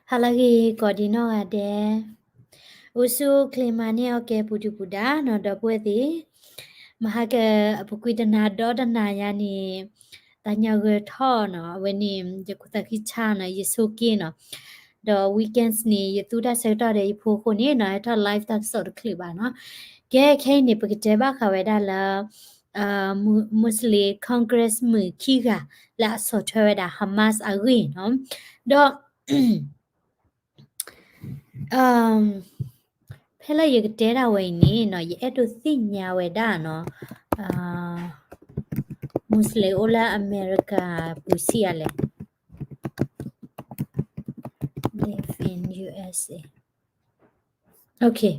ဟါလၢအဂ့ၤ ကိးဒံနီၢ်ဂၤဒဲး, အိၣ်ဆူၣ်အိၣ်ချ့မၤန့ၢ်အီၣ်ကဲပူၤဒုၣ်ပူၤဒါနီၤ ဒီပုၢ်ဝဲၢ်သ့ၣ်, မဟါကပူၤကွံာ်တနၤဒီတနၤညါန့ၣ် တၢ်ညါဂဲၤထီၣ်နီၤ အဝဲန့ၣ် ယကူၣ်သးခုဆါနီၤ ယဆိက့နီၤ, ဒီး weekends န့ၣ် ယသူတၢ်ဆၢကတီၢ်ဒီးယဖိအဃိန့ၣ်နီၤ ဟဲထီၣ် live တၢ်ကစီၣ်တချုးဘၣ်နီၤ, ကဲခဲအံၤန့ၣ် ပကတဲဘၣ်ဃးဝဲဒၣ်လၢ Muslim Congress မုၣ်ခံဂၤ လၢအဆီၣ်ထွဲဝဲဒၣ် Hamas အဂ့ၢ်နီၤ, ဒီး ဖဲလၢယကတဲဒၣ်ဝဲအံၤန့ၣ်နီၤ ယအဲၣ်ဒိးသ့ၣ်ညါဝဲဒၣ်နီၤ Muslim အိၣ်လၢအမဲရကၤပူၤဆံးအါလဲၣ်, live in U S A, okay,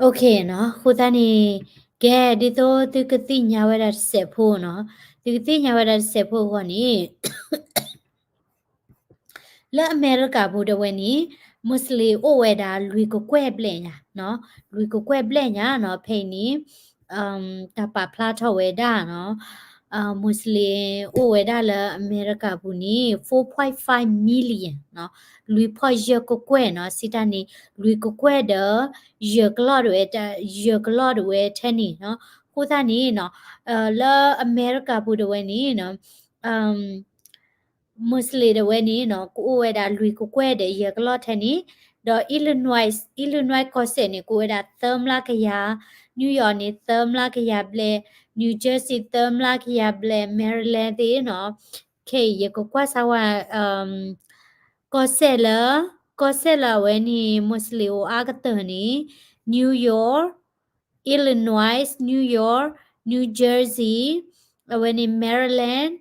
okay နီၤ, အဃိသတးန့ၣ် ကဲ ဒ်သိးသုကသ့ၣ်ညါဝဲဒၣ်တစဲးဖိနီၤ, သုကသ့ၣ်ညါဝဲဒၣ်တစဲးဖိအဂီၢ်န့ၣ် လၢအမဲရကၤပူၤဒၣ်ဝဲန့ၣ် Muslim အိၣ်ဝဲဒၣ်လွံၢ်ကကွဲၢ်ဘျဲၣ်ညါ, လွံၢ်ကကွဲၢ်ဘျဲၣ်ညါနီၤ, ဖဲအံၤန့ၣ် တၢ်ပာ်ဖျါထီၣ်ဝဲဒၣ်နီၤ, Muslim အိၣ်ဝဲဒၣ်လၢအမဲရကၤပူၤန့ၣ် four point five million နီၤ, လွံၢ်ဖီၣ်ယဲၢ်ကကွဲၢ်နီၤ, စံးတၢ်န့ၣ် လွံၢ်ကကွဲၢ်ဒီး ယဲၢ်ကလီၢ်ဒၣ်ဝဲ, ယဲၢ်ကလီၢ်ဒၣ်ဝဲထဲန့ၣ်နီၤ, အဃိသတးန့ၣ်နီၤ, လၢအမဲရကၤပူၤဒၣ်ဝဲန့ၣ်နီၤ Muslim ဒၣ်ဝဲန့ၣ်နီၤ ကအိၣ်ဝဲဒၣ်လွံၢ်ကကွဲၢ်ဒီးယဲၢ်ကလီၢ်ထဲန့ၣ်, ဒီး Illinois, Illinois ကီၢ်စဲၣ်န့ၣ် ကအိၣ်ဝဲဒၣ်သၢမျးကယၤ, New York န့ၣ် သၢမျးကယၤဘျဲၣ်, New Jersey သၢမျးကယၤဘျဲၣ်, Maryland သ့ၣ်နီၤ, ခဲအံၤယကကွၢ်စၢ်ဝဲ ကီၢ်စဲၣ်လၢ, ကီၢ်စဲၣ်လၢအဝဲန့ၣ် Muslim အိၣ်အါကတၢၢ်န့ၣ် New York, Illinois, New York, New Jersey, အဝဲန့ၣ် Maryland,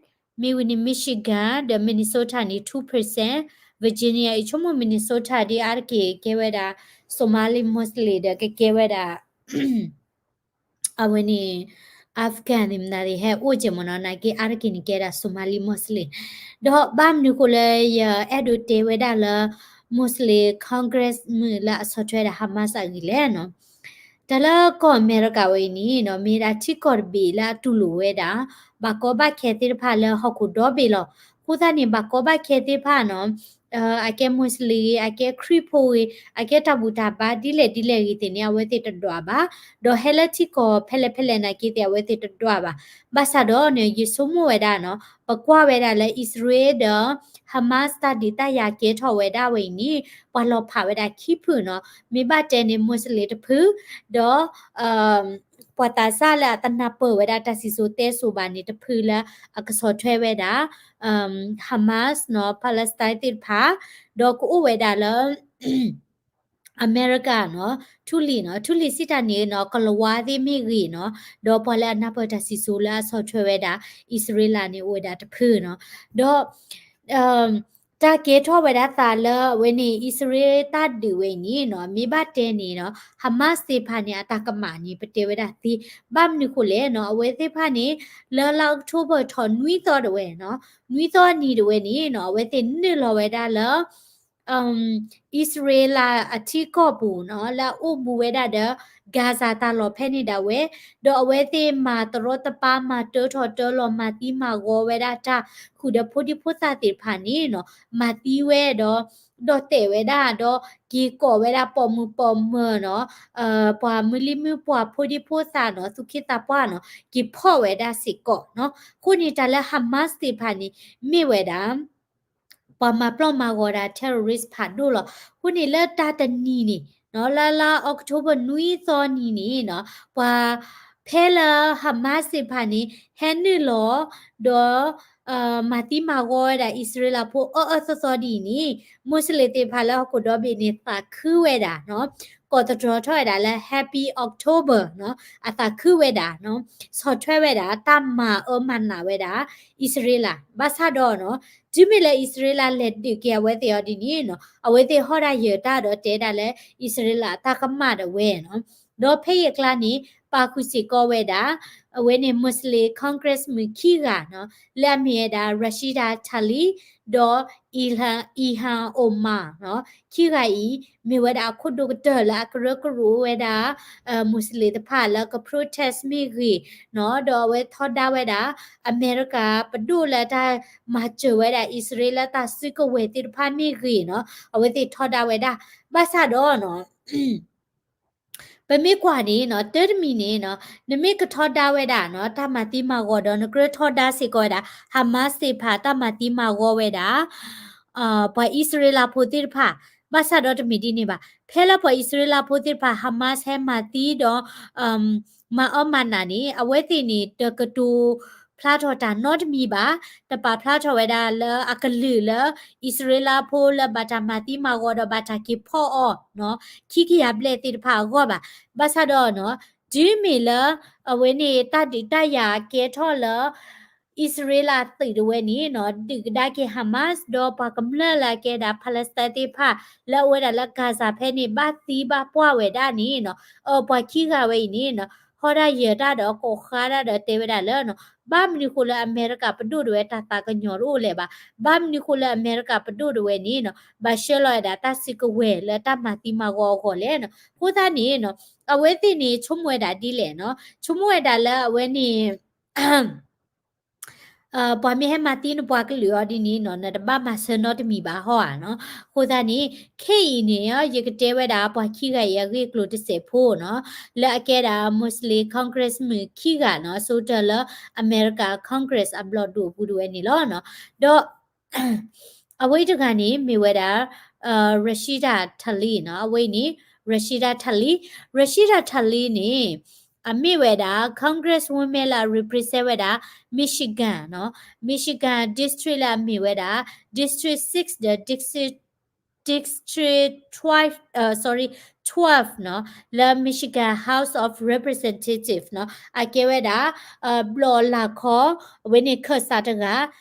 မ့ၢ်ဝံၤန့ၣ် Michigan ဒီး Minnesota န့ၣ် two percent, Virginia အံၤ ဆိကမိၣ် Minnesota ဒ်အါတက့ၢ်ကဲဝဲဒၣ် Somali Muslim ဒီးကကဲဝဲဒၣ် အဝဲန့ၣ် Afghan သ့ၣ်မနုၤသ့ၣ် ဟဲအိၣ်က့ၤမ့ၢ်နီၤ, နာ်က့အါတက့ၢ်န့ၣ်ကဲဒၣ် Somali Muslim, ဒီးဘၣ်မနုၤဃိလၢယအဲၣ်ဒိးတဲဝဲဒၣ်လၢ Muslim Congress မုၣ်လၢအဆီၣ်ထွဲဒၣ် Hamas အဂ့ၢ်လဲၣ်နီၤ. တၢ်လၢကီၢ်အမဲရကၤဝဲအံၤန့ၣ်နီၤ မ့ၢ်ဒၣ်ထံကီၢ်တဘ့ၣ်လၢအတူၢ်လိာ်ဝဲဒၣ် ဘၣ်ကီဘၣ်ခဲသ့ၣ်တဖၣ်လၢဟီၣ်ခိၣ်ဒီဘ့ၣ်လီၤ. အဃိသတးန့ၣ် ဘၣ်ကီဘၣ်ခဲသ့ၣ်တဖၣ်နီၤ အကဲ Muslim ဂ့ၤ, အကဲခရံာ်ဖိဂ့ၤ, အကဲတၢ်ဘူၣ်တၢ်ဘါဒ်လဲၣ်ဒ်လဲၣ်ဂ့ၤသ့ၣ်န့ၣ် အဝဲသ့ၣ်တဒွးဘၣ်, ဒီးဟဲလၢထံကီၢ်ဖဲလဲၣ်ဖဲလဲၣ်နာ်က့သ့ၣ် အဝဲသ့ၣ်တဒွးဘၣ်. ဘၣ်ဆၣ်ဒီးန့ၣ် ယဆိကမိၣ်ဝဲဒၣ်နီၤ ပကွၢ်ဝဲဒၣ်လၢအံၣ်စရ့လးဒီး Hamas တၢ်ဒုးတၢ်ယၤကဲထီၣ်ဝဲဒၣ်ဝဲအံၤန့ၣ် ပှၤလီၤဖးဝဲဒၣ်ခံဖုနီၤ, မ့ၢ်ဘၣ်တဲန့ၣ် Muslim တဖု, ဒီး ပှၤသးစၢ်လၢအတနၢ်ပၢၢ်ဝဲဒၣ်တၢ်စံၣ်စိၤတဲစိၤဘၣ်န့ၣ် တဖုလၢအကဆီၣ်ထွဲဝဲဒၣ် Hamas နီၤ Palestine သ့ၣ်တဖၣ်, ဒီးကအိၣ်ဝဲဒၣ်လၢ အမဲရကၤနီၤ ထူလံၤနီၤ, ထူလံၤစံးတၢ်န့ၣ်နီၤ ကလၤဝါသ့ၣ်မ့ၢ်ဂ့ၤနီၤ, ဒီးပှၤလၢအနၢ်ပၢၢ်တၢ်စံၣ်စိၤလၢအဆီၣ်ထွဲဝဲဒၣ် အံၣ်စရ့လးန့ၣ် အိၣ်ဝဲဒၣ်တဖုနီၤ, ဒီး တၢ်ကဲထီၣ်ဝဲဒၣ်သးလၢအဝဲန့ၣ် အံၣ်စရ့လးတၢ်ဒုးဝဲအံၤန့ၣ်နီၤ မ့ၢ်ဘၣ်တဲန့ၣ်နီၤ Hamas သ့ၣ်တဖၣ်န့ၣ် အတၢ်ကမၣ်န့ၣ် ပတဲဝဲဒၣ်သ့, ဘၣ်မနုၤဃိလဲၣ်နီၤ အဝဲသ့ၣ်တဖၣ်န့ၣ် လၢလါ October ထီၣ်နွံသီဒၣ်ဝဲနီၤ, နွံသီနံၤဒၣ်ဝဲန့ၣ်နီၤ အဝဲသ့ၣ်နုာ်လီၤဝဲဒၣ်လၢ အံၣ်စရ့လးအထံကီၢ်ပူၤနီၤ လၢအအိၣ်ဘူးဝဲဒၣ်ဒီး Gaza တၢ်လီၢ်ဖဲန့ၣ်ဒၣ်ဝဲ, ဒီးအဝဲသ့ၣ်မၤတရီတပါ မၤတၢထီၣ်တၢလီၤ မၤသံမၤဂီၤဝဲဒၣ်တၢ် ဃုာ်ဒီးဖိဒံဖိသၣ်သ့ၣ်တဖၣ်န့ၣ်နီၤ မၤသံဝဲဒီး ဒီၣ်တဲာ်ဝဲဒၣ် ဒီးက့ၤကိးဝဲဒၣ်ပိာ်မုၣ်ပိာ်မၢၤနီၤ ပှၤမုၢ်လံၢ်မုၢ်ပှၢ် ဖိဒံဖိသၣ်နီၤ သူၣ်က့သးပှၢ်နီၤ က့ၤဖီၣ်ဝဲဒၣ်စ့ၢ်ကီးနီၤ. အဃိန့ၣ် တၢ်လၢ Hamas သ့ၣ်တဖၣ်န့ၣ် မ့ၢ်ဝဲဒၣ် ပှၤမၤပျီၢ်မၤဂီၤဒၣ် terrorist ဖးဒိၣ်လီၤ. အဃိန့ၣ် လၢတၢ်တနံၤန့ၣ်နီၤ လၢလါ October နွံသီနံၤန့ၣ်နီၤ ပှၤဖဲလၢ Hamas သ့ၣ်တဖၣ်န့ၣ် ဟဲနုာ်လီၤ ဒီး မၤသံမၤဂီၤဝဲဒၣ် အံၣ်စရ့လးဖိအၢအၢသီသီဒ်အံၤန့ၣ် Muslim သ့ၣ်တဖၣ်လၢဟီၣ်ခိၣ်ဒီဘ့ၣ်န့ၣ် သးခုဝဲဒၣ်နီၤ ကိးသတြီၤထီၣ်ဝဲဒၣ်လၢ Happy October နီၤ အသးခုဝဲဒၣ်နီၤ ဆီၣ်ထွဲဝဲဒၣ် တၢ်မၤအၢမၤနးဝဲဒၣ် အံၣ်စရ့လး ဘၣ်ဆၣ်ဒီးနီၤ တုၤမ့ၢ်လၢအံၣ်စရ့လးလဲၤဒုးက့ၤအဝဲသ့ၣ်အီၤဒ်န့ၣ်နီၤ အဝဲသ့ၣ်ဟီၣ်ဒၣ်ယၢၤတၢ်ဒီးတဲဒၣ်လၢ အံၣ်စရ့လးအတၢ်ကမၣ်ဒၣ်ဝဲနီၤ ဒီးဖဲအံၤအကျါန့ၣ် ပာ်ဃုာ်စ့ၢ်ကီးဝဲဒၣ် အဝဲန့ၣ် Muslim Congress မုၣ်ခံဂၤနီၤ လၢအမ့ၢ်ဝဲဒၣ် Rashida Tlaib ဒီး Ilhan Omar နီၤ ခံဂၤအံၤ မ့ၢ်ဝဲဒၣ်အခိၣ်ဒိၣ်ကတၢၢ်လၢအကရၢကရိဝဲဒၣ် Muslim တဖၣ်လၢက protest မ့ၢ်ဂ့ၤနီၤ ဒီးအဝဲထီဒါဝဲဒၣ် အမဲရကၤပဒိၣ်လၢတၢ်မၤစၢၤဝဲဒၣ်အံၣ်စရ့လးတၢ်စုကဝဲၤသ့ၣ်တဖၣ်မ့ၢ်ဂ့ၤနီၤ အဝဲသ့ၣ်ထီဒါဝဲဒၣ် ဘၣ်ဆၣ်ဒီးနီၤ ပမ့ၢ်ကွၢ်န့ၣ်နီၤ တၢ်တမံၤန့ၣ်နီၤ နမ့ၢ်ကထီဒါဝဲဒၣ်နီၤ တၢ်မၤသံမၤဂီၤဒီး နကြၢးထီဒါစ့ၢ်ကီးဝဲဒၣ် Hamas သ့ၣ်တဖၣ် တၢ်မၤသံမၤဂီၤဝဲဒၣ် ပှၤအံၣ်စရ့လးဖိသ့ၣ်တဖၣ် ဘၣ်ဆၣ်ဒီးတမ့ၢ်ဒ်န့ၣ်ဘၣ် ဖဲလၢပှၤအံၣ်စရ့လးဖိသ့ၣ်တဖၣ် Hamas ဟဲမၤသံဒီး မၤအီၣ်မၤနးန့ၣ် အဝဲသ့ၣ်န့ၣ် တကတိၤဖျါထီၣ်တၢ်နီတမံၤဘၣ်, တပာ်ဖျါထီၣ်ဝဲဒၣ်လၢအကလုာ်လၢ အံၣ်စရ့လးဖိလၢဘၣ်တၢ်မၤသံမၤဂီၤဒီးဘၣ်တၢ်က့ၤဖီၣ်အီၤ ခံကယၤဘျဲၣ်သ့ၣ်တဖၣ်အဂီၢ်ဘၣ်. ဘၣ်ဆၣ်ဒီး တုၤမ့ၢ်လၢ အဝဲန့ၣ်တၢ်ဒုးတၢ်ယၤကဲထီၣ်လၢ အံၣ်စရ့လးသုးတဝဲန့ၣ်နီၤ ဒုၣ်ကဒါက့ၤ Hamas ဒီးပှၤကမျၢၢ်လၢအကဲဒၣ် Palestine သ့ၣ်တဖၣ် လၢအအိၣ်ဝဲဒၣ်လၢ Gaza ဖဲန့ၣ် ဘၣ်သံဘၣ်ပှၢ်ဝဲဒၣ်န့ၣ်နီၤ အပှၤခံဂၤဝဲအံၤန့ၣ်နီၤ ဟီၣ်တၢ်ယၢၤတၢ်ဒီးကိးဃါတၢ်ဒီးတဲဝဲဒၣ်လၢနီၤ ဘၣ်မနုၤဃိလၢအမဲရကၤပဒိၣ်တဝဲတၢ်သးကညီၤတအိၣ်လဲၣ်ဘၣ်, ဘၣ်မနုၤဃိလၢအမဲရကၤပဒိၣ်တဝဲန့ၣ်နီၤ ဘၣ်ဆှၢလီၤဝဲဒၣ်တၢ်စုကဝဲၤလၢတၢ်မၤသံမၤဂီၤအဂီၢ်လဲၣ်နီၤ. အဃိသတးန့ၣ်နီၤ အဝဲသ့ၣ်န့ၣ် ဆိကမိၣ်ဝဲဒၣ်ဒ်လဲၣ်နီၤ, ဆိကမိၣ်ဝဲဒၣ်လၢအဝဲန့ၣ် ပှၤမ့ၢ်ဟဲမၤသံနပှၤကလုာ်အီၤဒ်န့ၣ်နီၤ နတဘၣ်မၤဆၢနီတမံၤဘၣ်ဟီဧါနီၤ. အဃိသတးန့ၣ် ခဲအံၤန့ၣ် ယကတဲဝဲဒၣ်ပှၤခံဂၤအံၤအဂ့ၢ်အကျိၤတစဲးဖိနီၤ လၢအကဲဒၣ် Muslim Congress မုၣ်ခံဂၤနီၤ အဆိကတၢၢ်လၢအမဲရကၤ Congress အဘျီၣ်ဒိၣ်အပူၤတဝဲန့ၣ်လီၤနီၤ. ဒီး အဝဲအံၤတဂၤန့ၣ် မ့ၢ်ဝဲဒၣ် Rashida Tlaib နီၤ, အဝဲအံၤန့ၣ် Rashida Tlaib, Rashida Tlaib န့ၣ် အမ့ၢ်ဝဲဒၣ် Congress woman လၢအ represent ဝဲဒၣ် Michigan နီၤ, Michigan district လၢအမ့ၢ်ဝဲဒၣ် District six ဒီး District, District twelve, sorry, twelve နီၤ, လၢ Michigan House of Representative နီၤ, အကဲဝဲဒၣ် ဘျီၣ်လၤခီ အဝဲန့ၣ်ခၢၣ်စးတဂၤ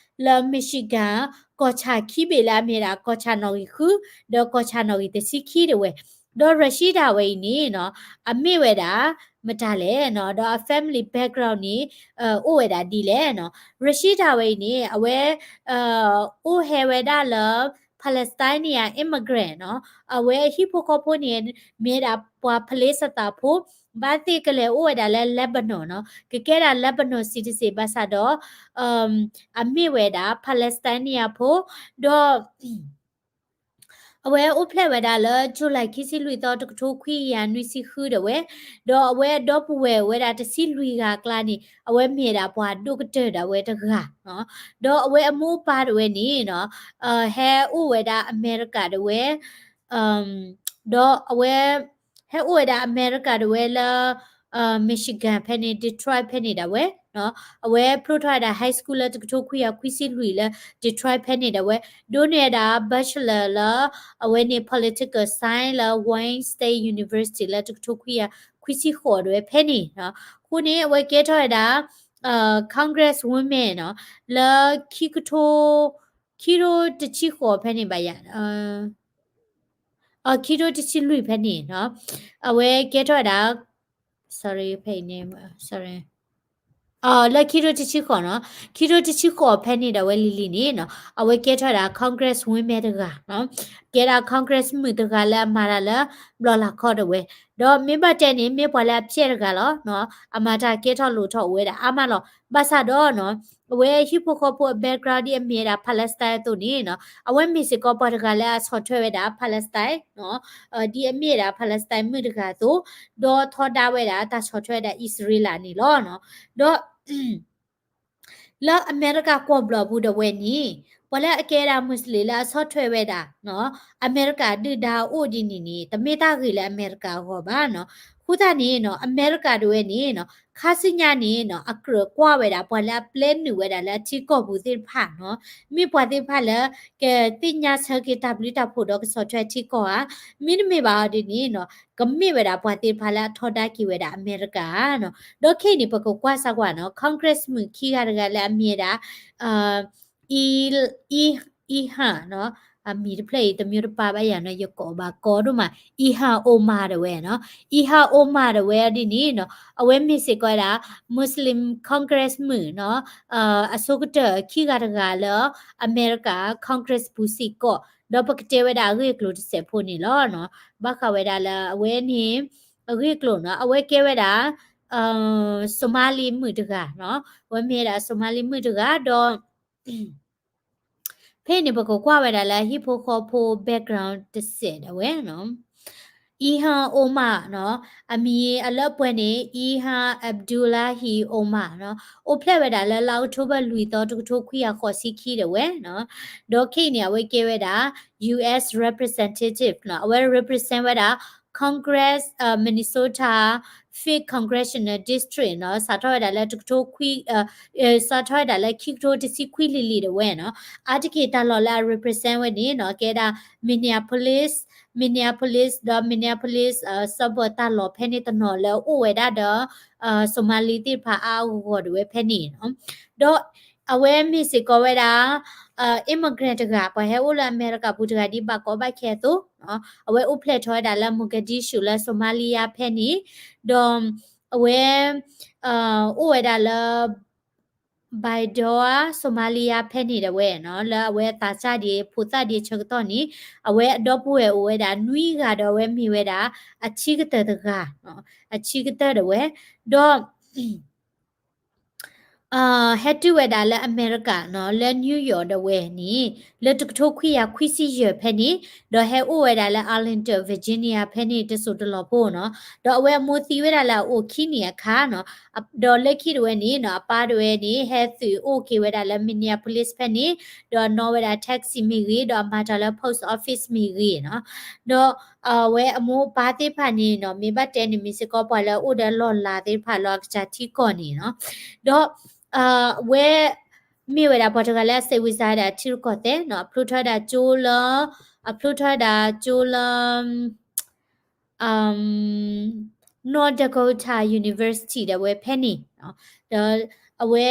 လၢ Michigan ကီၢ်ဆၣ်ခံဘ့ၣ်လၢအမ့ၢ်ဒၣ် ကီၢ်ဆၣ်နီၣ်ဂံၢ်ဃု ဒီးကီၢ်ဆၣ်နီၣ်ဂံၢ်တဆံခံတဝဲ, ဒီး Rashida ဝဲအံၤန့ၣ်နီၤ အမ့ၢ်ဝဲဒၣ် မတၤလဲၣ်နီၤ, ဒီးအ family background န့ၣ် အိၣ်ဝဲဒၣ်ဒ်လဲၣ်နီၤ. Rashida ဝဲအံၤန့ၣ် အဝဲ အိၣ်ဟဲဝဲဒၣ်လၢ Palestinian immigrant နီၤ, အဝဲအဟံၣ်ဖိဃီဖိန့ၣ် မ့ၢ်ဝဲဒၣ်ပှၤဖလ့စသးဖိ, ဘၣ်သ့ၣ်ကလဲၤအိၣ်ဝဲဒၣ်လၢ Lebanon နီၤ, ကကဲဒၣ် Lebanon citizen ဘၣ်ဆၣ်ဒီး အမ့ၢ်ဝဲဒၣ် Palestinian ဖိ, ဒီး အဝဲအိၣ်ဖျဲၣ်ဝဲဒၣ်လၢ July ခံဆံလွံၢ်သီ တကထိခွံကယၤနွံဆံဃုဒၣ်ဝဲ, ဒီးအဝဲအဒီပုၢ်ဝဲၢ်ဝဲဒၣ်တဆံလွံၢ်ဂၤအကျါန့ၣ် အဝဲမ့ၢ်ဝဲဒၣ်ပှၤဒိၣ်ကတၢၢ်ဒၣ်ဝဲတဂၤ, ဒီးအဝဲအမိၢ်အပၢ်တဝဲန့ၣ်နီၤ ဟဲအိၣ်ဝဲဒၣ်အမဲရကၤဒၣ်ဝဲ, ဒီးအဝဲ ဟဲအိၣ်ဝဲဒၣ်အမဲရကၤဒၣ်ဝဲလၢ Michigan ဖဲန့ၣ် Detroit ဖဲန့ၣ်ဒၣ်ဝဲ, အဝဲဖျိထီၣ်ဝဲဒၣ် high school လၢတကထိခွံကယၤခွံဆံလွံၢ်လၢ Detroit ဖဲန့ၣ်ဒၣ်ဝဲ, ဒိးန့ၢ်ဝဲဒၣ် bachelor လၢ အဝဲန့ၣ် political science လၢ Wayne State University လၢတကထိခွံကယၤခွံဆံဃိးဒၣ်ဝဲဖဲန့ၣ်, အဃိန့ၣ် အဝဲကဲထီၣ်ဝဲဒၣ် Congress woman နီၤ လၢ ခံကထိ ခံကထိတဆံဃိးဖဲန့ၣ်ဘၣ်ယၤ ခံကထိတဆံလွံၢ်ဖဲန့ၣ်နီၤ, အဝဲကဲထီၣ်ဝဲဒၣ် sorry ဖဲအံၤန့ၣ် sorry လၢခံကထိတဆံဃိးနီၤ, ခံကထိတဆံဃိးဖဲန့ၣ်ဒၣ်ဝဲလံၤလံၤန့ၣ်နီၤ, အဝဲကဲထီၣ်ဝဲဒၣ် Congress woman တဂၤနီၤ, ကဲဒၣ် Congress မုၣ်တဂၤလၢအမၤတၢ်လၢ ဘျီၣ်လၤခီဒၣ်ဝဲ, ဒီးမ့ၢ်ဘၣ်တဲန့ၣ် မ့ၢ်ပှၤလၢအဖျဲၣ်တဂၤလီၤ, အမၤတၢ်ကဲထီၣ်လိၣ်ထီၣ်အိၣ်ဝဲဒၣ်အါမးလီၤ. ဘၣ်ဆၣ်ဒီးနီၤ အဝဲဟံၣ်ဖိဃီဖိအ background ဒ်အမ့ၢ်ဝဲဒၣ် Palestine အသိးန့ၣ်နီၤ, အဝဲမ့ၢ်စ့ၢ်ကီးပှၤတဂၤလၢအဆီၣ်ထွဲဝဲဒၣ် Palestine နီၤ, ဒ်အမ့ၢ်ဝဲဒၣ် Palestine မုၣ်တဂၤအသိး, ဒီးထီဒါဝဲဒၣ်တၢ်ဆီၣ်ထွဲဝဲဒၣ်အံၣ်စရ့လးန့ၣ်လီၤနီၤ. ဒီး လၢအမဲရကၤကွီၢ်ဘျီၣ်ပူၤဒၣ်ဝဲန့ၣ် ပှၤလၢအကဲဒၣ် Muslim လၢအဆီၣ်ထွဲဝဲဒၣ်နီၤ အမဲရကၤဒုၣ်ဒါအအိၣ်ဒ်န့ၣ်န့ၣ် တမ့ၢ်တၢ်ဂ့ၤလၢအမဲရကၤအဂီၢ်ဘၣ်နီၤ. အဃိသတးန့ၣ်နီၤ အမဲရကၤဒၣ်ဝဲန့ၣ်နီၤ ခါဆူညါန့ၣ်နီၤ အကြၢးကွၢ်ဝဲဒၣ် ပှၤလၢအပျဲနုာ်ဝဲဒၣ်လၢအထံကီၢ်ပူၤသ့ၣ်တဖၣ်နီၤ မ့ၢ်ပှၤသ့ၣ်တဖၣ်လၢ ကသ့ၣ်ညါဆၢက့ၤတၢ်ဘျုးတၢ်ဖှိၣ်ဒီးကဆီၣ်ထွဲထံကီၢ်ဧါ, မ့တမ့ၢ်ဘၣ်အီၤဒ်န့ၣ်နီၤ ကမ့ၢ်ဝဲဒၣ်ပှၤသ့ၣ်တဖၣ်လၢအထီဒါက့ၤဝဲဒၣ်အမဲရကၤဧါနီၤ. ဒီးခဲအံၤန့ၣ် ပကကွၢ်စၢ်ကွၢ်နီၤ Congress မုၣ်ခံဂၤတဂၤလၢအမ့ၢ်ဝဲဒၣ် အံ Ilhan နီၤ, အမံၤတဖျၢၣ်အံၤ တမံၤတပာ်ဘၣ်ယၤနီၤ, ယကိးဘၣ်ကိးဒိၣ်မး, Ilhan Omar ဒၣ်ဝဲနီၤ, Ilhan Omar ဒၣ်ဝဲဒ်န့ၣ်နီၤ, အဝဲမ့ၢ်စ့ၢ်ကီးဝဲဒၣ် Muslim Congress မုၣ်နီၤ, အဆိကတၢၢ်ခံဂၤတဂၤလၢ အမဲရကၤ Congress ပူၤစ့ၢ်ကီး, ဒီးပကတဲဝဲဒၣ်အဂ့ၢ်အကျိၤတစဲးဖိန့ၣ်လီၤနီၤ, ဘၣ်ဃးဝဲဒၣ်လၢအဝဲန့ၣ် အဂ့ၢ်အကျိၤနီၤ, အဝဲကဲဝဲဒၣ် Somali မုၣ်တဂၤနီၤ, အဝဲမ့ၢ်ဝဲဒၣ် Somali မုၣ်တဂၤဒီး ဖဲန့ၣ် ပကကွၢ်ဝဲဒၣ်လၢဟံၣ်ဖိဃီဖိ background တစဲးဒၣ်ဝဲနီၤ. Ilhan Omar နီၤ, အမံၤအလၢအပှဲၤန့ၣ် Ilhan Abdullahi Omar နီၤ, အိၣ်ဖျဲၣ်ဝဲဒၣ်လၢလါအီးကထိဘၢၣ်လွံၢ်သီ တကထိခွံကယၤဃိးဆံခံဒၣ်ဝဲနီၤ, ဒီးခဲအံၤန့ၣ် အဝဲကဲဝဲဒၣ် U S representative နီၤ, အဝဲ represent ဝဲဒၣ် Congress Minnesota Fifth Congressional District နီၤ, စးထီၣ်ဝဲဒၣ်လၢတကထိခွံ စးထီၣ်ဝဲဒၣ်လၢခံကထိတဆံခွံလံၤလံၤဒၣ်ဝဲနီၤ, အါတက့ၢ်တၢ်လီၢ်လၢအ represent ဝဲန့ၣ်နီၤ, ကဲဒၣ် Minneapolis, Minneapolis ဒီး Minneapolis suburb တၢ်လီၢ်ဖဲန့ၣ်တနီၤလၢအအိၣ်ဝဲဒၣ်ဒီး Somali သ့ၣ်တဖၣ်အါအါဂီၢ်ဂီၢ်ဒၣ်ဝဲဖဲန့ၣ်နီၤ, ဒီးအဝဲမ့ၢ်စ့ၢ်ကီးဝဲဒၣ် immigrant တဂၤ, ပှၤဟဲအိၣ်လၢအမဲရကၤပူၤတဂၤဒ်ဘၣ်ကီဘၣ်ခဲအသိးနီၤ, အဝဲအိၣ်ဖျဲၣ်ထီၣ်ဝဲဒၣ်လၢ Mogadishu လၢ Somalia ဖဲန့ၣ်, ဒီးအဝဲ အိၣ်ဝဲဒၣ်လၢ Baidoa Somalia ဖဲန့ၣ်ဒၣ်ဝဲနီၤ, လၢအဝဲအသးစၢ်ဒံး ဖိသၣ်ဒံးအဆၢကတီၢ်န့ၣ်, အဝဲအဒီပုၢ်ဝဲၢ်အိၣ်ဝဲဒၣ်နွံဂၤဒီးအဝဲမ့ၢ်ဝဲဒၣ် အဆံကတၢၢ်တဂၤ, အဆံကတၢၢ်ဒၣ်ဝဲ, ဒီး ဟဲတုၤဝဲဒၣ်လၢအမဲရကၤနီၤ, လၢ New York ဒၣ်ဝဲန့ၣ်, လၢတကထိခွံကယၤခွံဆံယဲၢ်ဖဲန့ၣ်, ဒီးဟဲအိၣ်ဝဲဒၣ်လၢ Arlington Virginia ဖဲန့ၣ် တစိၢ်တလီၢ်ဖိနီၤ, ဒီးအဝဲအမိၢ်သံဝဲဒၣ်လၢအအိၣ်ခံနံၣ်အခါနီၤ, ဒီးလၢခံဒၣ်ဝဲန့ၣ်နီၤ, အပၢ်ဒၣ်ဝဲန့ၣ် ဟဲသုးအိၣ်က့ၤဝဲဒၣ်လၢ Minneapolis ဖဲန့ၣ်, ဒီးနီၣ်ဝဲဒၣ် taxi မ့ၢ်ဂ့ၤ, ဒီးအမၤတၢ်လၢ post office မ့ၢ်ဂ့ၤနီၤ, ဒီး အဝဲအမိၢ်အပၢ်သ့ၣ်တဖၣ်န့ၣ်နီၤ, မ့ၢ်ဘၣ်တဲန့ၣ် မ့ၢ်စ့ၢ်ကီးပှၤလၢအအိၣ်ဒီးလီၢ်လၤသ့ၣ်တဖၣ်လၢအကစၢ်ထံကီၢ်န့ၣ်နီၤ, ဒီး အဝဲ မ့ၢ်ဝဲဒၣ်ပှၤတဂၤလၢအစဲးဝံစါဝဲဒၣ်ထံရူၢ်ကီၢ်သဲးနီၤ, အဖျိထီၣ်ဝဲဒၣ်ကၠိလၢ, အဖျိထီၣ်ဝဲဒၣ်ကၠိလၢ North Dakota University ဒၣ်ဝဲဖဲန့ၣ်, ဒီးအဝဲ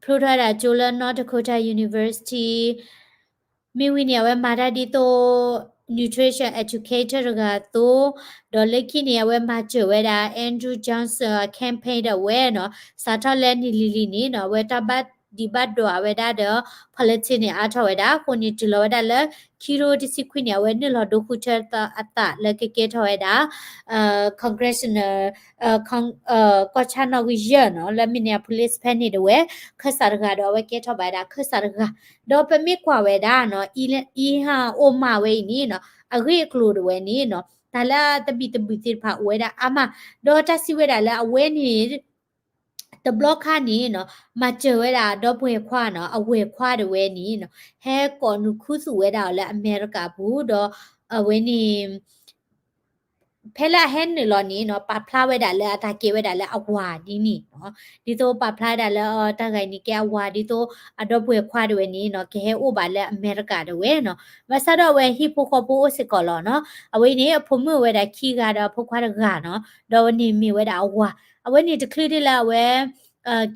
ဖျိထီၣ်ဝဲဒၣ်ကၠိလၢ North Dakota University, မ့ၢ်ဝံၤန့ၣ် အဝဲမၤတၢ်ဒ်သိး nutrition educator တဂၤအသိး, ဒီးလၢခံန့ၣ် အဝဲမၤစၢၤဝဲဒၣ် Andrew Johnson campaign ဒၣ်ဝဲနီၤ, စးထီၣ်လၢနံၣ်လံၤလံၤန့ၣ်နီၤ, အဝဲတၢ်ဘၣ်ဒံးဘၣ်ဒွးဝဲဒၣ်ဒီး politics န့ၣ် အါထီၣ်ဝဲဒၣ်, အဃိန့ၣ် တုၤလီၤဝဲဒၣ်လၢ ခံကထိတဆံခွံန့ၣ် အဝဲနုာ်လီၤဒိဃုထၢအသးလၢကကဲထီၣ်ဝဲဒၣ် congressional ကီၢ်ဆၣ်နီၣ်ဂံၢ်ယဲၢ်နီၤ, လၢ Minneapolis ဖဲန့ၣ်ဒၣ်ဝဲ, ခၢၣ်စးတဂၤဒီး အဝဲကဲထီၣ်ဘၣ်ဝဲဒၣ်ခၢၣ်စးတဂၤ, ဒီးပမ့ၢ်ကွၢ်ဝဲဒၣ်နီၤ, Ilhan Omar ဝဲအံၤန့ၣ်နီၤ, အဂ့ၢ်အကျိၤဒၣ်ဝဲန့ၣ်နီၤ, တၢ်လၢတဘံၣ်တဘုၣ်သ့ၣ်တဖၣ်အိၣ်ဝဲဒၣ်အါမး, ဒီးတၢ်စံးဝဲဒၣ်လၢအဝဲန့ၣ် တဘျီခါန့ၣ်နီၤ, မၤစၢၤဝဲဒၣ်ဒီပုၢ်ဝဲၢ်ခွါနီၤ, အဝဲၢ်ခွါဒၣ်ဝဲန့ၣ်နီၤ, ဟဲကိးနုာ်ခူသူၣ်ဝဲဒၣ်အီၤလၢအမဲရကၤပူၤ, ဒီးအဝဲန့ၣ် ဖဲလၢအဟဲနုာ်လီၤန့ၣ်နီၤ, ပာ်ဖျါဝဲဒၣ်လၢအတၢ်ကဲဝဲဒၣ်လၢအဝၤဒ်န့ၣ်နီၤ, ဒ်သိးပာ်ဖျါဝဲဒၣ်လၢတၢ်ဂၤန့ၣ်ကဲအဝၤ, ဒ်သိးအဒီပုၢ်ဝဲၢ်ခွါဒၣ်ဝဲန့ၣ်နီၤ, ကဟဲအိၣ်ဘၣ်လၢအမဲရကၤဒၣ်ဝဲနီၤ, ဘၣ်ဆၣ်ဒီးအဝဲဟံၣ်ဖိဃီဖိအိၣ်စ့ၢ်ကီးလီၤနီၤ, အဝဲအံၤန့ၣ် အဖိမုၣ်အိၣ်ဝဲဒၣ်ခံဂၤဒီးအဖိခွါတဂၤနီၤ, ဒီးအဝဲန့ၣ်မ့ၢ်ဝဲဒၣ်အဝၤ, အဝဲန့ၣ်တချုးဒ်လၢအဝဲ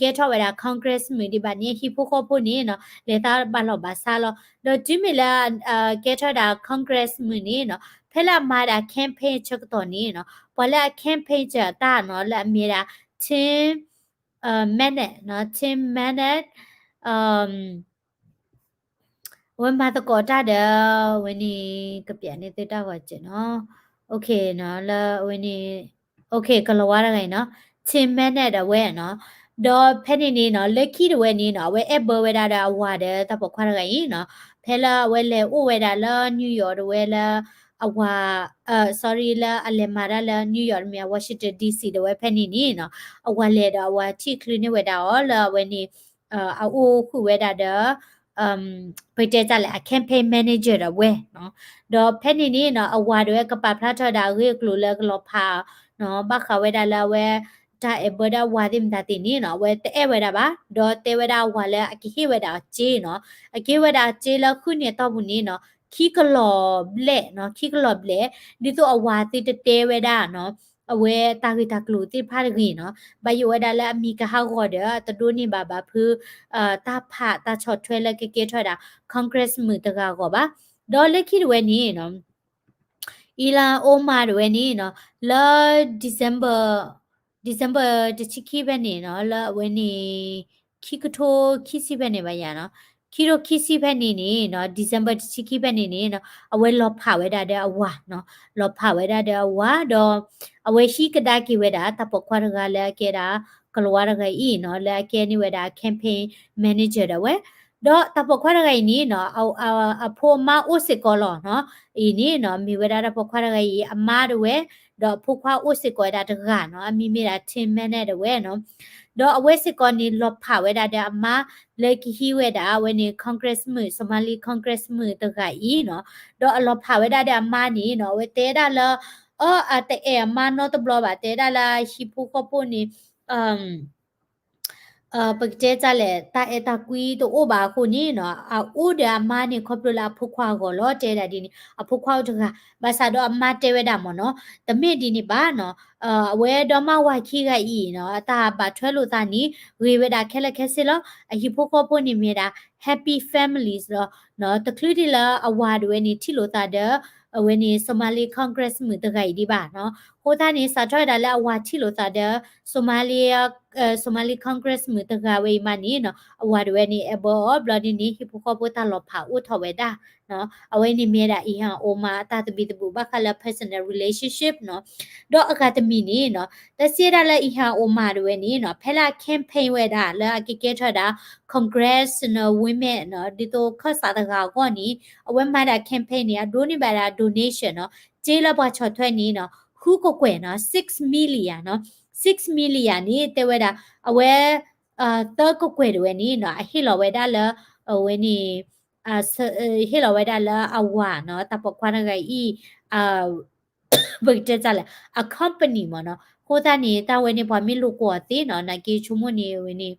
ကဲထီၣ်ဝဲဒၣ် Congress မုၣ်ဒံးဘၣ်န့ၣ် ဟံၣ်ဖိဃီဖိန့ၣ်နီၤ, လဲၤသးဘၣ်လီၢ်ဘၣ်စးလီၤ, ဒီးတုၤမ့ၢ်လၢ ကဲထီၣ်ဝဲဒၣ် Congress မုၣ်န့ၣ်နီၤ, ဖဲလၢအမၤဒၣ် campaign ဆၢကတီၢ်န့ၣ်နီၤ, ပှၤလၢအ campaign စၢၤအတၢ်နီၤ, လၢအမ့ၢ်ဒၣ် Tim Manette နီၤ, Tim Manette အဝဲမၤသကိးတၢ်ဒီး အဝဲန့ၣ် ကပျးန့ၢ်သုတၢ်ဂီၤစဲးနီၤ, လၢအဝဲန့ၣ် ကလီၤဝါတဂၤအံၤနီၤ, Tim Manette ဒၣ်ဝဲနီၤ, ဒီးဖဲန့ၣ်န့ၣ်နီၤ, လၢခံဒၣ်ဝဲန့ၣ်နီၤ, အဝဲအဲၣ်ဘၢဝဲဒၣ်ဒီးအဝၤဒီးတၢ်ပိာ်ခွါတဂၤအံၤနီၤ, ဖဲလၢအဝဲလဲၤအိၣ်ဝဲဒၣ်လၢ New York ဒၣ်ဝဲလၢ အဝၤ sorry လၢအလဲၤမၤတၢ်လၢ New York တမ့ၢ် Washington D C ဒၣ်ဝဲဖဲန့ၣ်န့ၣ်နီၤ, အဝၤလဲၤဒီးအဝၤထံၣ်ချုးန့ၢ်ဝဲဒၣ်အီၤလၢအဝဲန့ၣ် အအိၣ်ဃုာ်ဝဲဒၣ်ဒီး ပတဲတၢ်လဲၣ် အ campaign manager ဒၣ်ဝဲနီၤ, ဒီးဖဲန့ၣ်န့ၣ်နီၤ, အဝၤဒၣ်ဝဲကပာ်ဖျါထီၣ်ဝဲဒၣ်အဂ့ၢ်အကျိၤလၢကလီၤဖးနီၤ, ဘၣ်ဃးဝဲဒၣ်လၢအဝဲ တၢ်အဲၣ်ဘၢဒၣ်အဝၤသ့ၣ်မတၤသ့ၣ်န့ၣ်နီၤ, အဝဲတအဲၣ်ဝဲဒၣ်ဘၣ်, ဒီးတဲဝဲဒၣ်အဝၤလၢအကဟ့ၣ်ဝဲဒၣ်အီၤစ့နီၤ, အကဟ့ၣ်ဝဲဒၣ်အီၤစ့လၢဃုနံၣ်အတီၢ်ပူၤန့ၣ်နီၤ, ခံကလီၤဘျဲၣ်နီၤ, ခံကလီၤဘျဲၣ်, ဒ်သိးအဝၤသုတတဲဝဲဒၣ်နီၤ အဝဲတၢ်ဂ့ၢ်တၢ်ကျိၤသ့ၣ်တဖၣ်တဂ့ၤနီၤ, ဘၣ်ယိၣ်ဝဲဒၣ်လၢအမံၤကဟးဂီၤဒီး အတဒိးန့ၢ်ဘၣ်ဘၣ်ဖု တၢ်ဖးတၢ်ဆီၣ်ထွဲလၢကကဲထီၣ်ဝဲဒၣ် Congress မုၣ်တဂၤအဂီၢ်ဘၣ်. ဒီးလၢခံတဝဲန့ၣ်နီၤ Ilhan Omar တဝဲန့ၣ်နီၤ လၢ December December တဆံခံဖဲန့ၣ်နီၤ လၢအဝဲန့ၣ် ခံကထိခံဆံဖဲန့ၣ်ဘၣ်ယၤနီၤ, ခံကထိခံဆံဖဲန့ၣ်န့ၣ်နီၤ December တဆံခံဖဲန့ၣ်န့ၣ်နီၤ အဝဲလီၤဖးဝဲဒၣ်ဒီးအဝၤနီၤ, လီၤဖးဝဲဒၣ်ဒီးအဝၤဒီး အဝဲဟံးကဒါက့ၤဝဲဒၣ် တၢ်ပိာ်ခွါတဂၤလၢအကဲဒၣ် ကလၤဝါတဂၤအံၤနီၤ လၢအကဲန့ၢ်ဝဲဒၣ် campaign manager ဒၣ်ဝဲ, ဒီးတၢ်ပိာ်ခွါတဂၤအံၤန့ၣ်နီၤ အဖိအမါအိၣ်စ့ၢ်ကီးလီၤနီၤ, အံၤန့ၣ်နီၤ မ့ၢ်ဝဲဒၣ်တၢ်ပိာ်ခွါတဂၤအံၤ အမါဒၣ်ဝဲ ဒီးအဖိခွါအိၣ်စ့ၢ်ကီးဝဲဒၣ်တဂၤနီၤ အမံၤမ့ၢ်ဒၣ် Tim Bennett ဒၣ်ဝဲနီၤ, ဒီးအဝဲစ့ၢ်ကီးန့ၣ် လီၤဖးဝဲဒၣ်ဒီးအမါ လၢကဟံးဝဲဒၣ် အဝဲန့ၣ် Congress မုၣ် Somali Congress မုၣ်တဂၤအံၤနီၤ, ဒီးအလီၤဖးဝဲဒၣ်ဒီးအမါန့ၣ်နီၤ အဝဲတဲဒၣ်လၢ အ အတအဲၣ်အမါနီတဘျီဘၣ် တဲဒၣ်လၢဟံၣ်ဖိဃီဖိန့ၣ် ပကတဲတၢ်လဲၣ် တၢ်အဲၣ်တၢ်ကွံတအိၣ်ဘၣ်အဃိန့ၣ်နီၤ အအိၣ်ဒီးအမါန့ၣ် ခီဖျိလၢအဖိခွါအဂီၢ်လီၤ တဲဒၣ်ဒ်န့ၣ် အဖိခွါအိၣ်တဂၤ, ဘၣ်ဆၣ်ဒီးအမါတဲဝဲဒၣ်မ့ၢ်နီၤ တမ့ၢ်ဒ်န့ၣ်ဘၣ်နီၤ, အဝဲဒီမါဝၤခံဂၤအံၤနီၤ အတၢ်ဘၣ်ထွဲလိာ်သးန့ၣ် ဂ့ၤဝဲဒၣ်ခဲလၢာ်ခဲဆ့လီၤ. အဟံၣ်ဖိဃီဖိန့ၣ်မ့ၢ်ဒၣ် happy families လီၤ, တချုးဒ်လၢအဝၤဒၣ်ဝဲန့ၣ် ထံၣ်လိာ်သးဒီး အဝဲန့ၣ် Somali Congress မုၣ်တဂၤအံၤဒံးဘၣ်နီၤ, အဃိသတးန့ၣ် စးထီၣ်ဝဲဒၣ်လၢအဝၤထံၣ်လိာ်သးဒီး Somali Somali Congress မုၣ်တဂၤဝဲအံၤမးန့ၣ်နီၤ အဝၤဒၣ်ဝဲန့ၣ် အဲၣ်ဘၢအီၤ ဘျီဒ်န့ၣ် ဟံၣ်ဖိဃီဖိတၢ်လီၤဖးအိၣ်ထီၣ်ဝဲဒၣ်, အဝဲန့ၣ်မ့ၢ်ဝဲဒၣ် Ilhan Omar အတၢ်သဘံၣ်သဘုၣ်ဘၣ်ဃးလၢ personal relationship နီၤ, ဒီးအဂၤတမံၤန့ၣ်နီၤ တၢ်စံးဝဲဒၣ်လၢ Ilhan Omar ဒၣ်ဝဲန့ၣ်နီၤ ဖဲလၢအ campaign ဝဲဒၣ်လၢအကကဲထီၣ်ဝဲဒၣ် Congress နီၤ women နီၤ ဒ်သိးခၢၣ်စးတဂၤအဂီၢ်န့ၣ် အဝဲမၤဒၣ် campaign န့ၣ် အဒိးန့ၢ်ဘၣ်ဒၣ် donation နီၤ စ့လၢပှၤဆီၣ်ထွဲန့ၣ်နီၤ ဃုကကွဲၢ်နီၤ six million နီၤ six million န့ၣ် တဲဝဲဒၣ် အဝဲ သၢကကွဲၢ်ဒၣ်ဝဲန့ၣ်နီၤ အဟ့ၣ်လီၤဝဲဒၣ်လၢ အဝဲန့ၣ် ဟ့ၣ်လီၤဝဲဒၣ်လၢအဝၤနီၤ တၢ်ပိာ်ခွါတဂၤအံၤ ပကတဲတၢ်လဲၣ် အ company မ့ၢ်နီၤ, အဃိသတးန့ၣ် တၢ်ဝဲန့ၣ် ပှၤမ့ၢ်လိာ်ကွီၢ်သ့နီၤ နာ်က့ဆိကမိၣ်န့ၣ် အဝဲန့ၣ်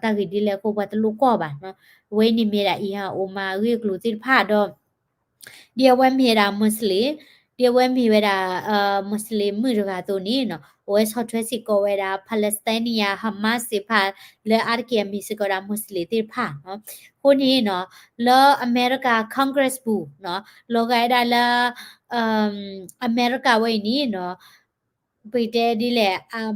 တၢ်ဂ့ၢ်ဒ်လဲၣ်အဃိ ပှၤတလိာ်ကွီၢ်ဘၣ်နီၤ, အဝဲန့ၣ်မ့ၢ်ဒၣ် Ilhan Omar အဂ့ၢ်အကျိၤသ့ၣ်တဖၣ်ဒီး ဒ်အဝဲမ့ၢ်ဝဲဒၣ် Muslim, ဒ်အဝဲမ့ၢ်ဝဲဒၣ် Muslim မုၣ်တဂၤအသိးန့ၣ်နီၤ အဝဲဆီၣ်ထွဲစ့ၢ်ကီးဝဲဒၣ် Palestinian Hamas သ့ၣ်တဖၣ် လၢအါတက့ၢ်အမ့ၢ်စ့ၢ်ကီးဒၣ် Muslim သ့ၣ်တဖၣ်နီၤ, အဃိန့ၣ်နီၤ လၢအမဲရကၤ Congress ပူၤနီၤ လီၤဂာ်ဝဲဒၣ်လၢ အမဲရကၤဝဲအံၤန့ၣ်နီၤ ပကတဲဒ်လဲၣ်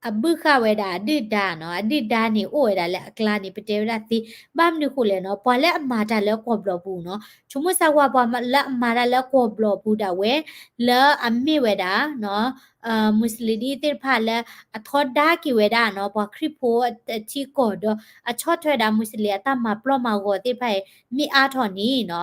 အဘုၣ်ဃာ်ဝဲဒၣ်အဒုၣ်ဒါနီၤ, အဒုၣ်ဒါန့ၣ် အိၣ်ဝဲဒၣ်လၢအကျါန့ၣ် ပတဲဝဲဒၣ်သ့, ဘၣ်မနုၤဃိလဲၣ်နီၤ, ပှၤလၢအမၤတၢ်လၢကီၢ်ဘျီၣ်ပူၤနီၤ, ဆိကမိၣ်စၢ်ဝဲပှၤလၢအမၤတၢ်လၢကီၢ်ဘျီၣ်ပူၤဒၣ်ဝဲ လၢအမ့ၢ်ဝဲဒၣ် Muslim ဒ်သ့ၣ်တဖၣ်လၢအထီဒါက့ၤဝဲဒၣ်နီၤ, ပှၤခရံာ်ဖိအထံအကီၢ်ဒီး အဆီၣ်ထွဲဝဲဒၣ် Muslim အတၢ်မၤပျီမၤဂီၤသ့ၣ်တဖၣ်အံၤ မ့ၢ်အါထီၣ်န့ၣ်နီၤ,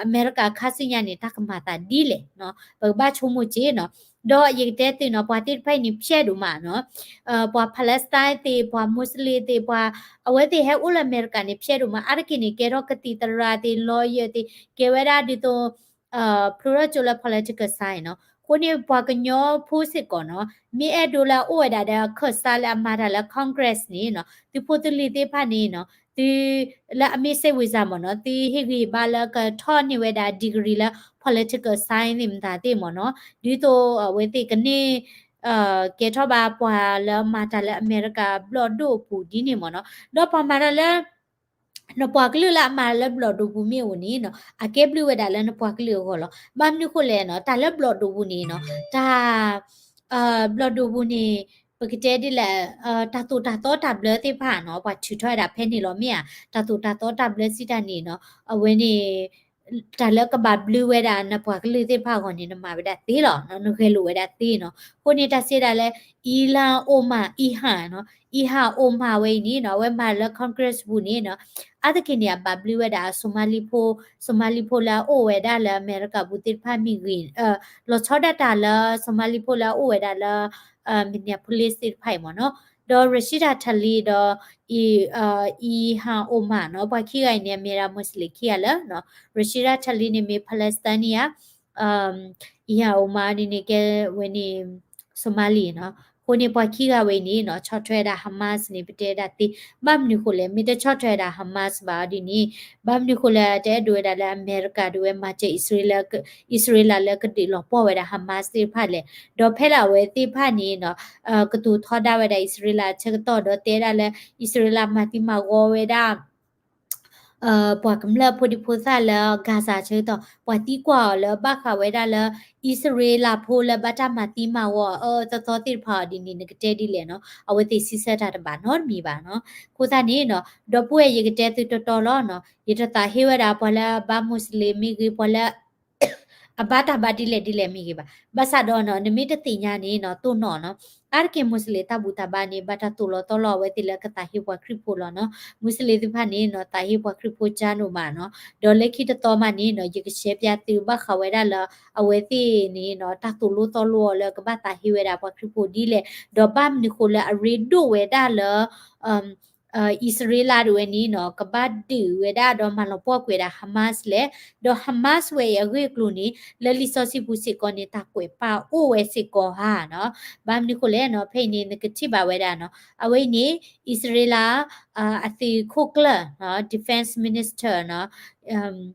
အမဲရကၤခါဆူညါန့ၣ် တၢ်ကမၤသးဒ်လဲၣ်နီၤ, ပကဘၣ်ဆိကမိၣ်က့ၤနီၤ, ဒီးယကတဲသုနီၤ, ပှၤသ့ၣ်တဖၣ်အံၤန့ၣ် ဖျဲၣ်ဒိၣ်မးနီၤ, ပှၤ Palestine သ့ၣ်, ပှၤ Muslim သ့ၣ်, ပှၤ အဝဲသ့ၣ်ဟဲအိၣ်လၢအမဲရကၤန့ၣ် ဖျဲၣ်ဒိၣ်မး, အါတက့ၢ်န့ၣ် ကဲထီၣ်ကသံၣ်သရၣ်သ့ၣ်, lawyer သ့ၣ်, ကဲဝဲဒၣ်ဒ်သိး ဖျိထီၣ်ကၠိလၢ political science နီၤ, အဃိန့ၣ် ပှၤကညီဖိစ့ၢ်ကီးနီၤ, မ့ၢ်အဲၣ်ဒိးလၢအအိၣ်ဝဲဒၣ်ဒီးအခၢၣ်စးလၢအမၤတၢ်လၢ Congress န့ၣ်နီၤ, သုဖိသုလံၤသ့ၣ်တဖၣ်န့ၣ်နီၤ, သုလၢအမ့ၢ်စ့ၢ်ဝံၤစၢ်မ့ၢ်နီၤ, သုဟ့ၣ်ဂံၢ်ဘါလၢကထီၣ်န့ၢ်ဝဲဒၣ် degree လၢ political science သ့ၣ်မတၤသ့ၣ်မ့ၢ်နီၤ, ဒ်သိးအဝဲသ့ၣ်ကန့ၢ် ကဲထီၣ်ဘၣ်ပှၤလၢမၤတၢ်လၢအမဲရကၤဘျီၣ်ဒိၣ်အပူၤဒ်န့ၣ်မ့ၢ်နီၤ, ဒီးပှၤမၤတၢ်လၢ နပှၤကလုာ်လၢအမၤတၢ်လၢဘျီၣ်ဒိၣ်ပူၤမ့ၢ်အိၣ်န့ၣ်နီၤ, အကဲဘျုးဝဲဒၣ်လၢနပှၤကလုာ်အဂီၢ်လီၤ. ဘၣ်မနုၤဃိလဲၣ်နီၤ, တၢ်လၢဘျီၣ်ဒိၣ်ပူၤန့ၣ်နီၤ, တၢ် ဘျီၣ်ဒိၣ်ပူၤန့ၣ် ပကတဲဒ်လဲၣ်, တၢ်သိၣ်တၢ်သီတၢ်ဘျၢသ့ၣ်တဖၣ်နီၤ, ပှၤထုးထီၣ်ဝဲဒၣ်ဖဲန့ၣ်လီၤမ့ၢ်ဧါ, တၢ်သိၣ်တၢ်သီတၢ်ဘျၢစံးတၢ်န့ၣ်နီၤ, အဝဲန့ၣ် တၢ်လၢကဘၣ်ဘျုးဝဲဒၣ်နပှၤကလုာ်သ့ၣ်တဖၣ်အဂီၢ်န့ၣ် နမၤဝဲဒၣ်သ့လီၤ, နဂဲၤလိာ်ဝဲဒၣ်သ့နီၤ. အဃိန့ၣ် တၢ်စံးဒၣ်လၢ Ilhan Omar, Ilhan နီၤ, Ilhan Omar ဝဲအံၤန့ၣ်နီၤ, အဝဲမၤလၢ Congress ပူၤန့ၣ်နီၤ, အါတက့ၢ်န့ၣ် အဘၣ်ဘျုးဝဲဒၣ် Somali ဖိ, Somali ဖိလၢအအိၣ်ဝဲဒၣ်လၢအမဲရကၤပူၤသ့ၣ်တဖၣ်မ့ၢ်ဂ့ၤ, လီၤဆီဒၣ်တၢ်လၢ Somali ဖိလၢအအိၣ်ဝဲဒၣ်လၢ Minneapolis သ့ၣ်တဖၣ်အံၤမ့ၢ်နီၤ, ဒီး Rashida Tlaib ဒီး Ilhan Omar နီၤ, ပှၤခံဂၤအံၤန့ၣ် အမ့ၢ်ဒၣ် Muslim ခံဂၤလၢ Rashida Tlaib န့ၣ်မ့ၢ် Palestinian, Ilhan Omar န့ၣ်န့ၣ်ကဲဝဲန့ၣ် Somali နီၤ. အဃိန့ၣ် ပှၤခံဂၤဝဲအံၤန့ၣ်နီၤ ဆီၣ်ထွဲဝဲဒၣ် Hamas န့ၣ် ပတဲဝဲဒၣ်သ့, ဘၣ်မနုၤဃိလဲၣ်, မ့ၢ်တဆီၣ်ထွဲဝဲဒၣ် Hamas ဘၣ်အီၤဒ်န့ၣ်, ဘၣ်မနုၤဃိလဲၣ် တအဲၣ်ဒိးဝဲဒၣ်လၢအမဲရကၤဒၣ်ဝဲ မၤစၢၤအံၣ်စရ့လးလၢကဒုးလီၤပှီၢ်ဝဲဒၣ် Hamas သ့ၣ်တဖၣ်လဲၣ်. ဒီးဖဲလၢအဝဲသ့ၣ်တဖၣ်န့ၣ်နီၤ ကတိၤထီဒါဝဲဒၣ်အံၣ်စရ့လးအဆၢကတီၢ် ဒီးတဲဒၣ်လၢ အံၣ်စရ့လးမၤသံမၤဝီဝဲဒၣ် ပှၤကမျၢၢ်ဖိဒံဖိသၣ်လၢ Gaza ဆၢကတီၢ် ပှၤသံကွၢ်အီၤလၢဘၣ်ဃးဝဲဒၣ်လၢ အံၣ်စရ့လးဖိလၢဘၣ်တၢ်မၤသံမၤဝီအအၢအၢသီသီ သ့ၣ်တဖၣ်အီၤဒ်န့ၣ် နကတဲဒ်လဲၣ်နီၤ, အဝဲသ့ၣ်စံးဆၢတၢ်တဘၣ်နီတမံၤဘၣ်နီၤ. အဃိသတးန့ၣ်နီၤ ဒီပုၢ်ဝဲၢ် ယကတဲသုတီတီလီၤနီၤ, ယတသးဟ့ဝဲဒၣ်ပှၤလၢအဘါမူးစလ့ၣ်မ့ၢ်ဂ့ၤ, ပှၤလၢ အဘါတၢ်ဘါဒ်လဲၣ်ဒ်လဲၣ်မ့ၢ်ဂ့ၤဘၣ်. ဘၣ်ဆၣ်ဒီးနီၤ နမ့ၢ်တသ့ၣ်ညါန့ၣ်နီၤ တိၢ်နီၣ်နီၤ, အါတက့ၢ်မူးစလ့ၣ်တၢ်ဘူၣ်တၢ်ဘါန့ၣ် ဘၣ်တၢ်သိၣ်လီၤသီလီၤအဝဲသ့ၣ်လၢကသးဟ့ပှၤခရံာ်ဖိလီၤနီၤ. မူးစလ့ၣ်သ့ၣ်တဖၣ်န့ၣ်နီၤ သးဟ့ပှၤခရံာ်ဖိကၢ်ဒိၣ်မးနီၤ. ဒီးလၢခံတသီမးန့ၣ်နီၤ ယကရှဲပၠးသုဘၣ်ဃးဝဲဒၣ်လၢ အဝဲသ့ၣ်န့ၣ်နီၤ တၢ်သိၣ်လိသီလိအီၤလၢကဘၣ်သးဟ့ဝဲဒၣ်ပှၤခရံာ်ဖိဒ်လဲၣ်, ဒီးဘၣ်မနုၤဃိလၢအရ့ဒိၣ်ဝဲဒၣ်လၢ အံၣ်စရ့လးဒၣ်ဝဲန့ၣ်နီၤ ကဘၣ်ဒုးဝဲဒၣ်ဒီးမၤလီၤပှီၢ်ကွံာ်ဝဲဒၣ် Hamas လဲၣ်, ဒီး Hamas ဝဲအံၤအဂ့ၢ်အကျိၤန့ၣ် လၢလံာ်စီဆှံပူၤစ့ၢ်ကီးန့ၣ် တၢ်ကွဲးပာ်အိၣ်ဝဲစ့ၢ်ကီးဧါနီၤ. ဘၣ်မနုၤဃိလဲၣ်နီၤ ဖဲအံၤန့ၣ် နကထံၣ်ဘၣ်ဝဲဒၣ်နီၤ အဝဲအံၤန့ၣ် အံၣ်စရ့လး အသုးခိၣ်ကျၢၢ်နီၤ Defense Minister နီၤ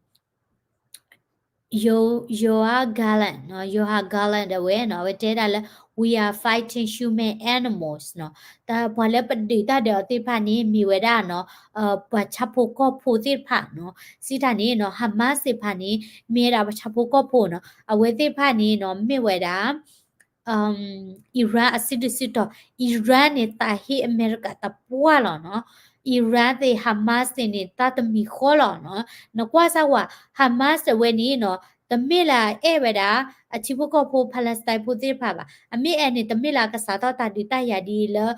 Yo- Yoav Gallant နီၤ, Yoav Gallant ဒၣ်ဝဲနီၤ အဝဲတဲဒၣ်လၢ we are fighting human animals နီၤ, တၢ်ပှၤလၢပဒုးတၢ်ဒုးအီၤသ့ၣ်တဖၣ်န့ၣ် မ့ၢ်ဝဲဒၣ်နီၤ ပှၤဆၣ်ဖိကီၢ်ဖိသ့ၣ်တဖၣ်နီၤ, စံးတၢ်န့ၣ်နီၤ Hamas သ့ၣ်တဖၣ်န့ၣ် မ့ၢ်ဝဲဒၣ်ပှၤဆၣ်ဖိကီၢ်ဖိနီၤ, အဝဲသ့ၣ်တဖၣ်န့ၣ်နီၤ မ့ၢ်ဝဲဒၣ် Iran အစုဒုးစုတီၤ, Iran န့ၣ် သးဟ့အမဲရကၤတပှၢ်လီၤနီၤ. Iran သ့ၣ် Hamas သ့ၣ်န့ၣ် တၢ်တမံၤဃီလီၤနီၤ. နကွၢ်စၢ်ဝဲ Hamas တဝဲန့ၣ်နီၤ တမ့ၢ်လၢအအဲၣ်ဝဲဒၣ် အထံဖိကီၢ်ဖိ Palestine ဖိသ့ၣ်တဖၣ်ဘၣ်. အမ့ၢ်အဲၣ်န့ၣ် တမ့ၢ်လၢအကစးထီၣ်တၢ်ဒုးတၢ်ယၤဒ်အံၤလၢ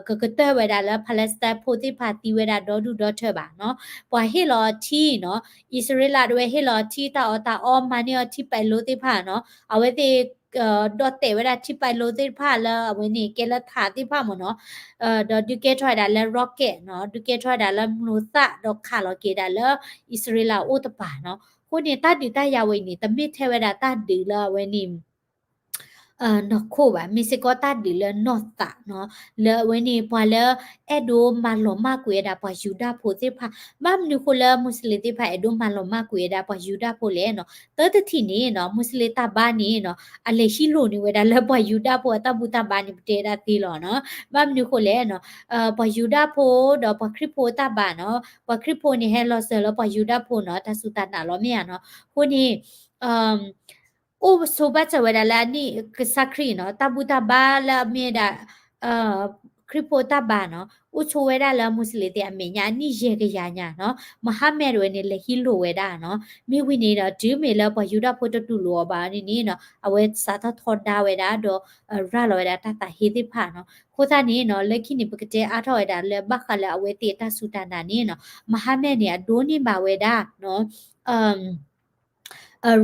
ကကတၢၢ်ဝဲဒၣ်လၢ Palestine ဖိသ့ၣ်တဖၣ်သံဝဲဒၣ်ဒီဒူၣ်ဒီထၢဘၣ်နီၤ. ပှၤဟ့ၣ်လီၤအထံနီၤ, အံၣ်စရ့လးတဝဲဟ့ၣ်လီၤအထံ တၢ်အီၣ်တၢ်အီ မၤန့ၢ်အီၤထံပာ်လိသ့ၣ်တဖၣ်နီၤ. အဝဲသ့ၣ် ဒီးတဲာ်ဝဲဒၣ်ထံပာ်လိသ့ၣ်တဖၣ်လၢအဝဲန့ၣ် ကဲလၢထးသ့ၣ်တဖၣ်မ့ၢ်နီၤ, ဒီးဒုးကဲထီၣ်ဝဲဒၣ်လၢ rocket နီၤ, ဒုးကဲထီၣ်ဝဲဒၣ်လၢမျိာ်သၣ် ဒီးခးလီၤက့ၤဒၣ်လၢ အံၣ်စရ့လးအအိၣ်တပၤနီၤ. အဃိန့ၣ် တၢ်ဒုးတၢ်ယၤဝဲအံၤန့ၣ် တမ့ၢ်ထဲဝဲဒၣ်တၢ်ဒုးလၢအဝဲန့ၣ် နီၢ်ခိၣ်ဘၣ်, မ့ၢ်စ့ၢ်ကီးတၢ်ဒုးလၢနီၢ်သးနီၤ, လၢအဝဲန့ၣ် ပှၤလၢအဲၣ်ဒိးမၤလီၤမၢ်ကွံာ်ဝဲဒၣ်ပှၤယူဒၤဖိသ့ၣ်တဖၣ်, ဘၣ်မနုၤဃိလၢမူးစလ့ၣ်သ့ၣ်တဖၣ် အဲၣ်ဒိးမၤလီၤမၢ်ကွံာ်ဝဲဒၣ်ပှၤယူဒၤဖိလဲၣ်နီၤ. သၢတထံၣ်န့ၣ်နီၤ မူးစလ့ၣ်တၢ်ဘါန့ၣ်နီၤ အလဲၤဟံးလိၢ်န့ၢ်ဝဲဒၣ်လၢပှၤယူဒၤဖိအတၢ်ဘူၣ်တၢ်ဘါန့ၣ် ပတဲဒၣ်သ့လီၤနီၤ. ဘၣ်မနုၤဃိလဲၣ်နီၤ ပှၤယူဒၤဖိဒီးပှၤခရံာ်ဖိအတၢ်ဘါနီၤ, ပှၤခရံာ်ဖိန့ၣ် ဟဲလီၤစၢၤလၢပှၤယူဒၤဖိနီၤ, တၢ်စူၢ်တၢ်နာ်လီၤမ့ၢ်ဧါနီၤ. အဃိန့ၣ် အိၣ်ဆိးဘၣ်စၢၤဝဲဒၣ်လၢအနံၣ်ကစၢ်ခရံာ်နီၤ, တၢ်ဘူၣ်တၢ်ဘါလၢအမ့ၢ်ဒၣ် ခရံာ်ဖိတၢ်ဘါနီၤ, အိၣ်ဆိးဝဲဒၣ်လၢမူးစလ့ၣ်သ့ၣ်အမဲာ်ညါအနံၣ်ယဲၢ်ကယၤညါနီၤ, မဟါမဲာ်တဝဲန့ၣ် လဲၤဟံးလိၢ်ဝဲဒၣ်နီၤ. မ့ၢ်ဝံၤန့ၣ်ဒီး တုၤမ့ၢ်လၢပှၤယူဒၤဖိတတူၢ်လိာ်အီၤဘၣ်န့ၣ်နီၤ, အဝဲစးထီၣ်ထီဒါဝဲဒၣ်ဒီး ရၤလီၤဝဲဒၣ်တၢ်သးဟ့သ့ၣ်တဖၣ်နီၤ. အဃိသတးန့ၣ်နီၤ လၢခံန့ၣ် ပကတဲအါထီၣ်ဝဲဒၣ်လၢဘၣ်ဃးလၢအဝဲသ့ၣ်အတၢ်စူၢ်တၢ်နာ်န့ၣ်နီၤ, မဟါမဲာ်န့ၣ် အဒိးန့ၢ်ဘၣ်ဝဲဒၣ်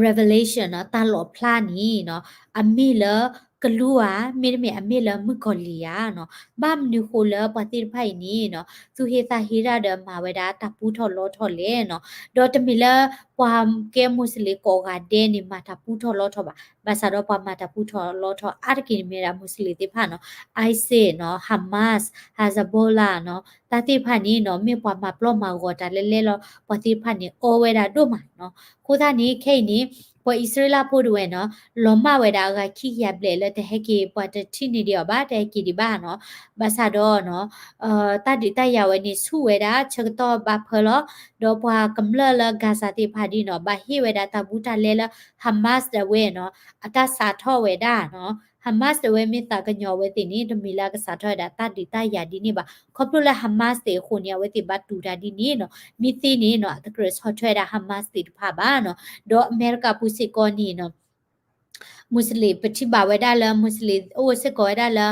revelation နီၤ, တၢ်လီၣ်ဖျါန့ၣ်နီၤ, အမ့ၢ်လၢကလူဧါ, မ့တမ့ၢ်အမ့ၢ်လၢမုၣ်ကီၤလံၢ်ဧါနီၤ. ဘၣ်မနုၤဃိလၢပှၤသ့ၣ်တဖၣ်အံၤန့ၣ်နီၤ သူၣ်ဟ့သးဟ့တၢ်ဒီးမၤဝဲဒၣ်တၢ်ပူထီၣ်လီထီၣ်လဲၣ်နီၤ. ဒီးတမ့ၢ်လၢပှၤကဲမူးစလ့ၣ်ကိးဂၤဒဲးန့ၣ် မၤတၢ်ပူထီၣ်လီထီၣ်ဘၣ်. ဘၣ်ဆၣ်ဒီးပှၤမၤတၢ်ပူထီၣ်လီထီၣ်အါတက့ၢ်န့ၣ်မ့ၢ်ဝဲဒၣ်မူးစလ့ၣ်သ့ၣ်တဖၣ်နီၤ, ISIS နီၤ, Hamas, Hezbollah နီၤ, တၢ်သ့ၣ်တဖၣ်န့ၣ်နီၤ မ့ၢ်ပှၤမၤပျီမၤဂီၤတၢ်လဲၤလဲၤလီၤ ပှၤသ့ၣ်တဖၣ်န့ၣ် အီဝဲဒၣ်ဒိၣ်မးနီၤ. အဃိသတးန့ၣ် ခဲအံၤန့ၣ် ပှၤအံၣ်စရ့လးဖိတဝဲနီၤ လီၤမၢ်ဝဲဒၣ်အဂၤခံကယၤဘျဲၣ်လၢတဟဲက့ၤ ပှၤတထံၣ်န့ၢ်ဒံးအီၤဘၣ် တဟဲက့ၤဒံးဘၣ်နီၤ. ဘၣ်ဆၣ်ဒီးနီၤ တၢ်ဒုးတၢ်ယၤဝဲန့ၣ် ဆူၣ်ဝဲဒၣ်ဆၢကတီၢ်ဘၣ်ဖၢလီၤ. ဒီးပှၤကမျၢၢ်လၢ Gaza သ့ၣ်တဖၣ်ဒ်နီၤ ဘၣ်ဟ့ၣ်ဝဲဒၣ်တၢ်ဘူးတၢ်လဲလၢ Hamas ဒၣ်ဝဲနီၤ အတၢ်စးထီၣ်ဝဲဒၣ်နီၤ. Hamas ဒၣ်ဝဲမ့ၢ်သးကညီၤအဝဲသ့ၣ်န့ၣ် တမ့ၢ်လၢအကစးထီၣ်ဝဲဒၣ်တၢ်ဒုးတၢ်ယၤဒ်န့ၣ်ဘၣ်. ခီဖျိလၢ Hamas သ့ၣ်အဃိန့ၣ် အဝဲသ့ၣ်ဘၣ်တူၢ်တၢ်ဒ်န့ၣ်နီၤ. မ့ၢ်သ့န့ၣ်နီၤ အတကြၢးဆီၣ်ထွဲဝဲဒၣ် Hamas သ့ၣ်တဖၣ်ဘၣ်နီၤ. ဒီးအမဲရကၤပူၤစ့ၢ်ကီးန့ၣ်နီၤ မူးစလ့ၣ် ပထံၣ်ဘၣ်ဝဲဒၣ်လၢ မူးစလ့ၣ်အိၣ်စ့ၢ်ကီးဝဲဒၣ်လၢ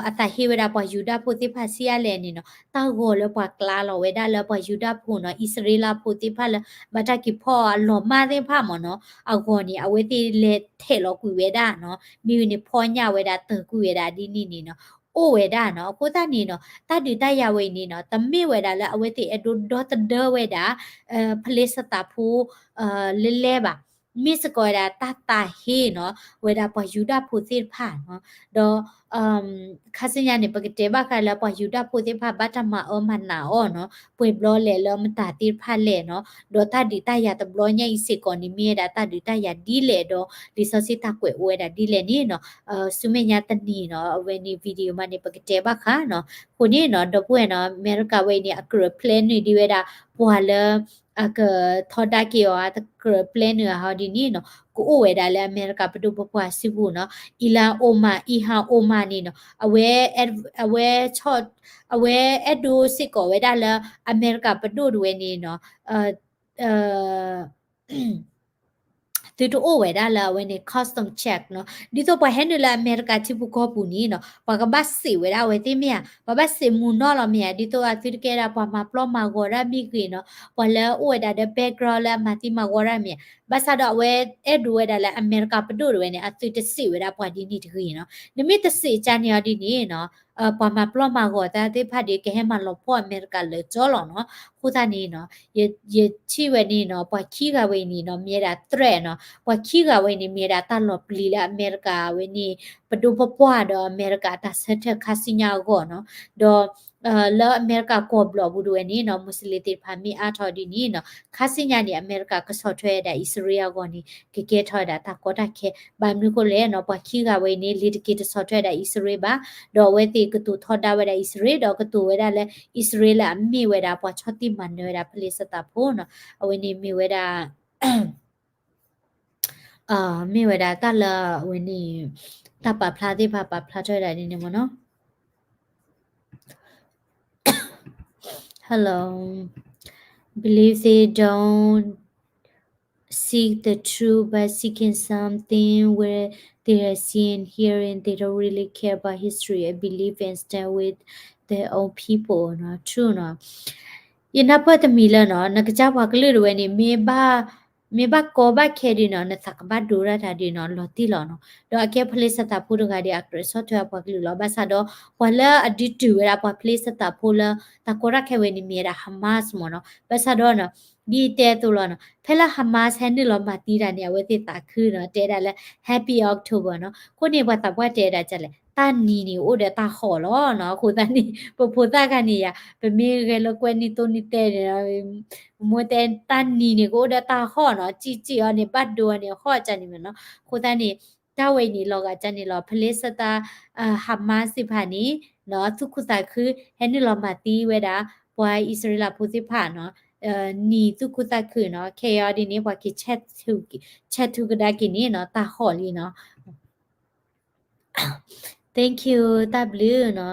အသးဟ့ဝဲဒၣ်ပှၤယူဒၤဖိသ့ၣ်တဖၣ်ဆံးအါလဲၣ်န့ၣ်နီၤ တၢ်ဂီၤလၢပှၤကျါလီၤဝဲဒၣ်လၢပှၤယူဒၤဖိနီၤ အံၣ်စရ့လးဖိသ့ၣ်တဖၣ်လၢ ဘၣ်တၢ်က့ၤဖီၣ်အလီၤမၢ်သ့ၣ်တဖၣ်မ့ၢ်နီၤ အဂီၢ်န့ၣ် အဝဲသ့ၣ်လဲၤထဲးလီၤကွံာ်ဝဲဒၣ်နီၤ မ့ၢ်ဝံၤန့ၣ် ဖီညၣ်ဝဲဒၣ်တၢၢ်ကွံာ်ဝဲဒၣ်ဒ်န့ၣ်န့ၣ်နီၤ အိၣ်ဝဲဒၣ်နီၤ. အဃိသတးန့ၣ်နီၤ တၢ်ဒုးတၢ်ယၤဝဲအံၤန့ၣ်နီၤ တမ့ၢ်ဝဲဒၣ်လၢအဝဲသ့ၣ်အဲၣ်ဒိးဒီသဒၢဝဲဒၣ် ဖလ့စတၤဖိ လဲၤလဲၤဘၣ် မ့ၢ်စ့ၢ်ကီးဝဲဒၣ်တၢ်သးဟ့နီၤ ဝဲဒၣ်ပှၤယူဒၤဖိသ့ၣ်တဖၣ်နီၤ, ဒီး ခါဆူညါန့ၣ် ပကတဲဘၣ်ဃးလၢပှၤယူဒၤဖိသ့ၣ်တဖၣ်ဘၣ်တၢ်မၤအၢမၤနးအီၤနီၤ, ပှဲၤဘျီလဲၣ်လၢမတၤသ့ၣ်တဖၣ်လဲၣ်နီၤ, ဒီးတၢ်ဒုးတၢ်ယၤတဘျီညါအံၤစ့ၢ်ကီးန့ၣ် မ့ၢ်ဝဲဒၣ်တၢ်ဒုးတၢ်ယၤဒ်လဲၣ်ဒီး လံာ်စီဆှံတၢ်ကွဲးအိၣ်ဝဲဒၣ်ဒ်လဲၣ်န့ၣ်နီၤ, ဆူမဲာ်ညါတနံၤနီၤ အဝဲန့ၣ် video မးန့ၣ် ပကတဲဘၣ်ဃးနီၤ, အဃိန့ၣ်နီၤ ဒီပုၢ်ဝဲၢ်နီၤ အမဲရကၤဝဲအံၤန့ၣ် အကြၢး plan နုာ်ဒံးဝဲဒၣ် ပှၤလၢ အကထီဒါက့ၤအီၤ အကြၢး plan နုာ်အဟီဒ်န့ၣ်နီၤ ကအိၣ်ဝဲဒၣ်လၢအမဲရကၤပဒိၣ်ပပှၢ်စုပူၤနီၤ, Ilhan Omar, Ilhan Omar န့ၣ်နီၤ အဝဲ အဝဲ အဝဲအဲၣ်ဒိးစ့ၢ်ကီးဝဲဒၣ်လၢအမဲရကၤပဒိၣ်တဝဲန့ၣ်နီၤ သုတအိၣ်ဝဲဒၣ်လၢအဝဲန့ၣ် custom check နီၤ, ဒ်သိးပှၤဟဲနုာ်လၢအမဲရကၤထံဖိကီၢ်ပူၤန့ၣ်နီၤ ပှၤကဘၣ်စံးဝဲဒၣ်အဝဲသ့ၣ်မ့ၢ်ဧါ, ပှၤဘၣ်စံးမူနီၣ်လီၤမ့ၢ်ဧါ, ဒ်သိးအသုတကဲဒၣ်ပှၤမၤပျီမၤဂီၤတၢ်မ့ၢ်ဂ့ၤနီၤ, ပှၤလၢအိၣ်ဝဲဒၣ်ဒီး background လၢအမၤသံမၤဂီၤတၢ်မ့ၢ်ဧါ, ဘၣ်ဆၣ်ဒီးအဝဲအဲၣ်ဒိးဝဲဒၣ်လၢအမဲရကၤပဒိၣ်တဝဲန့ၣ် အသုတစံးဝဲဒၣ်ပှၤဒ်န့ၣ်တဂ့ၤနီၤ, နမ့ၢ်တစံးကန့ၣ်အီၤဒ်န့ၣ်နီၤ ပှၤမၤပျီမၤဂီၤတၢ်သ့ၣ်တဖၣ်ဒီးကဟဲမၤလီၤပှီၢ်အမဲရကၤလၢာ်ကၠီလီၤနီၤ, အဃိသတးန့ၣ်နီၤ ယထံၣ်ဝဲန့ၣ်နီၤ ပှၤခံဂၤဝဲအံၤန့ၣ်နီၤ မ့ၢ်ဝဲဒၣ် threat နီၤ, ပှၤခံဂၤဝဲအံၤန့ၣ် မ့ၢ်ဝဲဒၣ်တၢ်လီၤပျံၤလၢအမဲရကၤဝဲန့ၣ် ပဒိၣ်ပပှၢ်ဒီးအမဲရကၤအတၢ်ဆၢထၢၣ်ခါဆူညါအဂီၢ်နီၤ, ဒီး လၢအမဲရကၤကီၢ်ဘျီၣ်ပူၤတဝဲန့ၣ်နီၤ မူစလ့ၣ်သ့ၣ်တဖၣ်မ့ၢ်အါထီၣ်ဒ်န့ၣ်နီၤ ခါဆူညါန့ၣ် အမဲရကၤကဆီၣ်ထွဲဝဲဒၣ်အံၣ်စရ့လးအဂီၢ်န့ၣ် ကကဲထီၣ်ဝဲဒၣ်တၢ်ကီတၢ်ခဲ, ဘၣ်မနုၤအဃိလဲၣ်နီၤ ပှၤခံဂၤဝဲအံၤန့ၣ် လ့ၤတက့ၤတဆီၣ်ထွဲဝဲဒၣ်အံၣ်စရ့လးဘၣ်, ဒီးအဝဲသ့ၣ်ကတိၤထီဒါဝဲဒၣ်အံၣ်စရ့လး ဒီးကတိၤဝဲဒၣ်လၢအံၣ်စရ့လးအမ့ၢ်ဝဲဒၣ်ပှၤဆီၣ်တံၢ်မၤနၢၤဝဲဒၣ်ဖလ့ၣ်စတၢ်ဖိနီၤ, အဝဲန့ၣ်မ့ၢ်ဝဲဒၣ် မ့ၢ်ဝဲဒၣ်တၢ်လၢအဝဲန့ၣ် တၢ်ပာ်ဖျါသ့ၣ်တဖၣ်ပာ်ဖျါထီၣ်ဝဲဒၣ်ဒ်န့ၣ်မ့ၢ်နီၤ. Hello. Believe they don't seek the truth, but seeking something where they are seeing, hearing, they don't really care about history and believe and stand with their own people နီၤ, true နီၤ. ယနၢ်ပၢၢ်တမံၤလၢနီၤ နကစၢ်ပှၤကလုာ်တဝဲန့ၣ် မ့ၢ်ဘၣ် မ့ၢ်ဘၣ်ကီဘၣ်ခဲဒ်နီၤ နသးကဘၣ်ဒိတၢ်တၢ်ဒ်နီၤ လီၤတံၢ်လီၤနီၤ. ဒီးအကဲဖလ့ၣ်စတၢ်ဖိတဂၤဒီး အကြၢးဆီၣ်ထွဲအပှၤကလုာ်လီၤ. ဘၣ်ဆၣ်ဒီး ပှၤလၢအဒုးတုၤဝဲဒၣ်ပှၤဖလ့ၣ်စတၢ်ဖိလၢ တၢ်ကီတၢ်ခဲဝဲန့ၣ် မ့ၢ်ဝဲဒၣ် Hamas မ့ၢ်နီၤ. ဘၣ်ဆၣ်ဒီးနီၤ ဒ်တဲအသိးလီၤနီၤ ဖဲလၢ Hamas ဟဲနုာ်လီၤမၤသံတၢ်န့ၣ် အဝဲသ့ၣ်သးခုနီၤ တဲဒၣ်လၢ Happy October နီၤ. အဃိန့ၣ် ပှၤသးပှၢ်တဲဒၣ်ဒ်လဲၣ် တၢ်နံၤန့ၣ်အိၣ်ဒီးတၢ်ဟီၣ်လီၤနီၤ. အဃိသတးန့ၣ် ပဖိသၣ်ခါန့ၣ်ယါ ပမ့ၢ်ဂဲၤလိာ်ကွဲနံၣ်သိနံၣ်သဲန့ၣ် ပမိၢ်တဲတၢ်နံၤန့ၣ်ကအိၣ်ဒီးတၢ်ဟီၣ်နီၤ စံၣ်စံၣ်အီၤန့ၣ် ဘၣ်ဒိအီၤန့ၣ် ဟီၣ်ကန့ၣ်မ့ၢ်နီၤ. အဃိသတးန့ၣ် တၢ်ဝဲအံၤန့ၣ် လီၤဂာ်ကန့ၣ်လီၤ ဖလ့ၣ်စတၢ် Hamas သ့ၣ်တဖၣ်န့ၣ် သူၣ်ခုသးခု ဟဲနုာ်လီၤမၤသံဝဲဒၣ် ပှၤအံၣ်စရ့လးဖိသ့ၣ်တဖၣ်နီၤ နံၤသူၣ်ခုသးခုနီၤ ခဲအံၤဒ်န့ၣ် ပှၤက့ၤ ဆဲးထူကဒါက့ၤန့ၣ်နီၤ တၢ်ဟီၣ်လံနီၤ. Thank you တၢ်ဘျုးနီ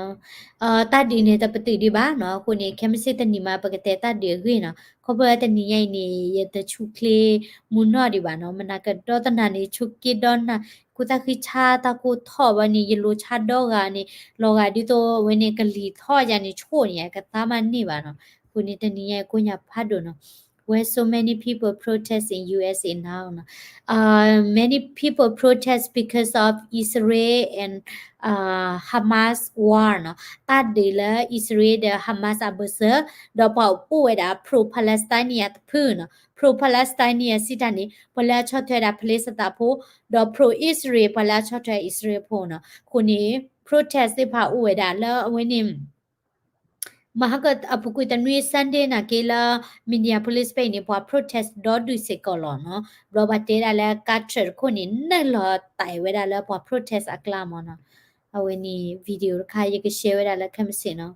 ၤ. တၢ်ဒုးန့ၣ်တပတုာ်ဒံးဘၣ်နီၤ အဃိန့ၣ် ခဲမုၢ်ဆ့ၣ်တနံၤမး ပကတဲတၢ်ဒုးအဂ့ၢ်နီၤ. ခီဖျိတနံၤညါအံၤန့ၣ် ယတဆူၣ်ချ့မူနီၢ်ဒံးဘၣ်နီၤ မနၤကဒီသနာ်န့ၣ် ဆူၣ်က့ဒီနၤ ကူၣ်သၣ်ဃံဆါတၢ်ကိၢ်ထီၣ်ဘၣ်န့ၣ် ယလိၤဆါဒီဂၤန့ၣ် လီၤဂာ်ဒ်သိးဝဲန့ၣ် ကလံၤထီၣ်ယၤန့ၣ် ဆိၣ်န့ၣ် ကသါမးန့ၢ်ဘၣ်နီၤ. အဃိန့ၣ် တနံၤညါအံၤကိးညါဖးဒိၣ်နီၤ why so many people protest in U S A now နီၤ. Many people protest because of Israel and Hamas war နီၤ. တၢ်ဒုးလၢ အံၣ်စရ့လးဒီး Hamas အဘၢၣ်စၢၤ ဒီးပှၤအိၣ်ဝဲဒၣ် pro-Palestinian တဖုနီၤ. Pro-Palestinian စံးတၢ်န့ၣ် ပှၤလၢအဆီၣ်ထွဲဒၣ်ဖလ့ၣ်စတၢ်ဖိ ဒီး pro-Israel ပှၤလၢအဆီၣ်ထွဲအံၣ်စရ့လးဖိနီၤ. အဃိန့ၣ် protest သ့ၣ်တဖၣ်အိၣ်ဝဲဒၣ်လၢအဝဲန့ၣ် မဟါကအပူၤကွံာ်တနွံ Sunday နာ်က့လၢ Minneapolis ဖဲအံၤန့ၣ် ပှၤ protest ဒီဒူၣ်စ့ၢ်ကီးလီၤနီၤ. ဘျီပှၤတဲဒၣ်လၢ ကါထြၢၣ်တခိၣ်န့ၣ် နုာ်လီၤတဲာ်ဝဲဒၣ်လၢပှၤ protest အကျါမ့ၢ်နီၤ. အဝဲန့ၣ် video တခါ ယက share ဝဲဒၣ်လၢခဲမုၢ်ဆ့ၣ်နီၤ.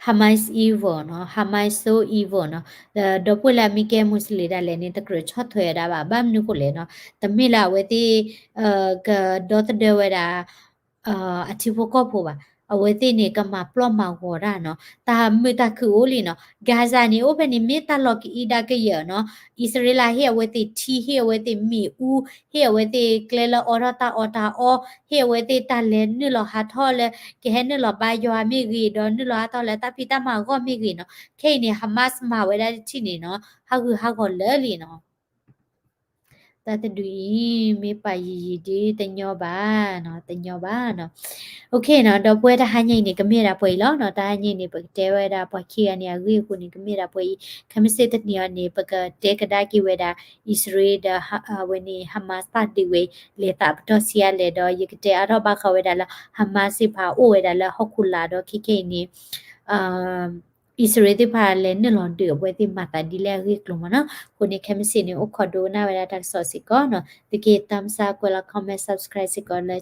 Hamas evil နီၤ, Hamas so evil နီၤ. ဒီပုၢ်ဝဲၢ်လၢအမ့ၢ်ကဲ Muslim ဒၣ်လဲာ်န့ၣ် တကြၢးဆီၣ်ထွဲဝဲဒၣ်ဘၣ်. ဘၣ်မနုၤအဃိလဲၣ်နီၤ, တမ့ၢ်လၢအဝဲသ့ၣ် ကဒီသဒၢဝဲဒၣ် အထံဖိကီၢ်ဖိဘၣ်. အဝဲသ့ၣ်န့ၣ် ကမၤပျီမၤဂီၤတၢ်နီၤ, တၢ်မုာ်တၢ်ခုၣ်အိၣ်လံနီၤ. Gaza န့ၣ် အိၣ်ဖဲန့ၣ် မ့ၢ်တၢ်လီၤကအံးဒၣ်ကယၢၢ်နီၤ. အံၣ်စရ့လး ဟ့ၣ်အဝဲသ့ၣ်ထံ, ဟ့ၣ်အဝဲသ့ၣ်မ့ၣ်အူ, ဟ့ၣ်အဝဲသ့ၣ်ကျဲလၢအီထီၣ်တၢ်အီၣ်တၢ်အီ, ဟ့ၣ်အဝဲသ့ၣ်တၢ်လဲၤနုာ်လီၤဟးထီၣ်လၢ ကဟဲနုာ်လီၤဘါယွၤမ့ၢ်ဂ့ၤ, ဒီးနုာ်လီၤဟးထီၣ်လၢတၢ်ဖံးတၢ်မၤအဂီၢ်မ့ၢ်ဂ့ၤနီၤ. ခဲအံၤန့ၣ် Hamas မၤဝဲဒၣ်တထံၣ်န့ၣ်နီၤ, ဟးဂူာ်ဟးဂီၤလၢာ်လံနီၤ. တၢ်တဒုအံၤ မ့ၢ်ပာ်ယံာ်ယံာ်ဒ်တညီဘၣ်နီၤ, တညီဘၣ်နီၤ. Okay နီၤ, ဒီပုၢ်ဝဲၢ် တဟါညါအံၤန့ၣ် ကမ့ၢ်ဝဲဒၣ်ပှဲၤအံၤလီၤနီၤ. တဟါညါအံၤန့ၣ် ပကတဲဝဲဒၣ်ပှၤခံဂၤန့ၣ် အဂ့ၢ်အကျိၤန့ၣ် ကမ့ၢ်ဒၣ်ပှဲၤအံၤ. ခဲမုၢ်ဆ့ၣ်တနံၤအံၤန့ၣ် ပကတဲကဒါက့ၤဝဲဒၣ် အံၣ်စရ့လးဒီး အဝဲန့ၣ် Hamas တၢ်ဒုးဝဲအံၤ လဲၤသးပတီၢ်ဆံးအါလဲၣ်ဒီး ယကတဲအါထီၣ်ဘၣ်ဃးဝဲဒၣ်လၢ Hamas သ့ၣ်တဖၣ်အိၣ်ဝဲဒၣ်လၢဟီၣ်ခိၣ်လာ်ဒီး ခဲခဲအံၤန့ၣ် အံၣ်စရ့လးသ့ၣ်တဖၣ်လဲၤနုာ်လီၤဒုးအဝဲသ့ၣ်မၤသးဒ်လဲၣ်အဂ့ၢ်အကျိၤမးနီၤ. အဃိန့ၣ် ခဲမုၢ်ဆ့ၣ်န့ၣ် အိၣ်ခိးဒိကနၣ်ဝဲဒၣ်တၢ်ကစီၣ်စ့ၢ်ကီးနီၤ. သုက thumbs up ကွဲးလီၤ comment subscribe စ့ၢ်ကီးလၢ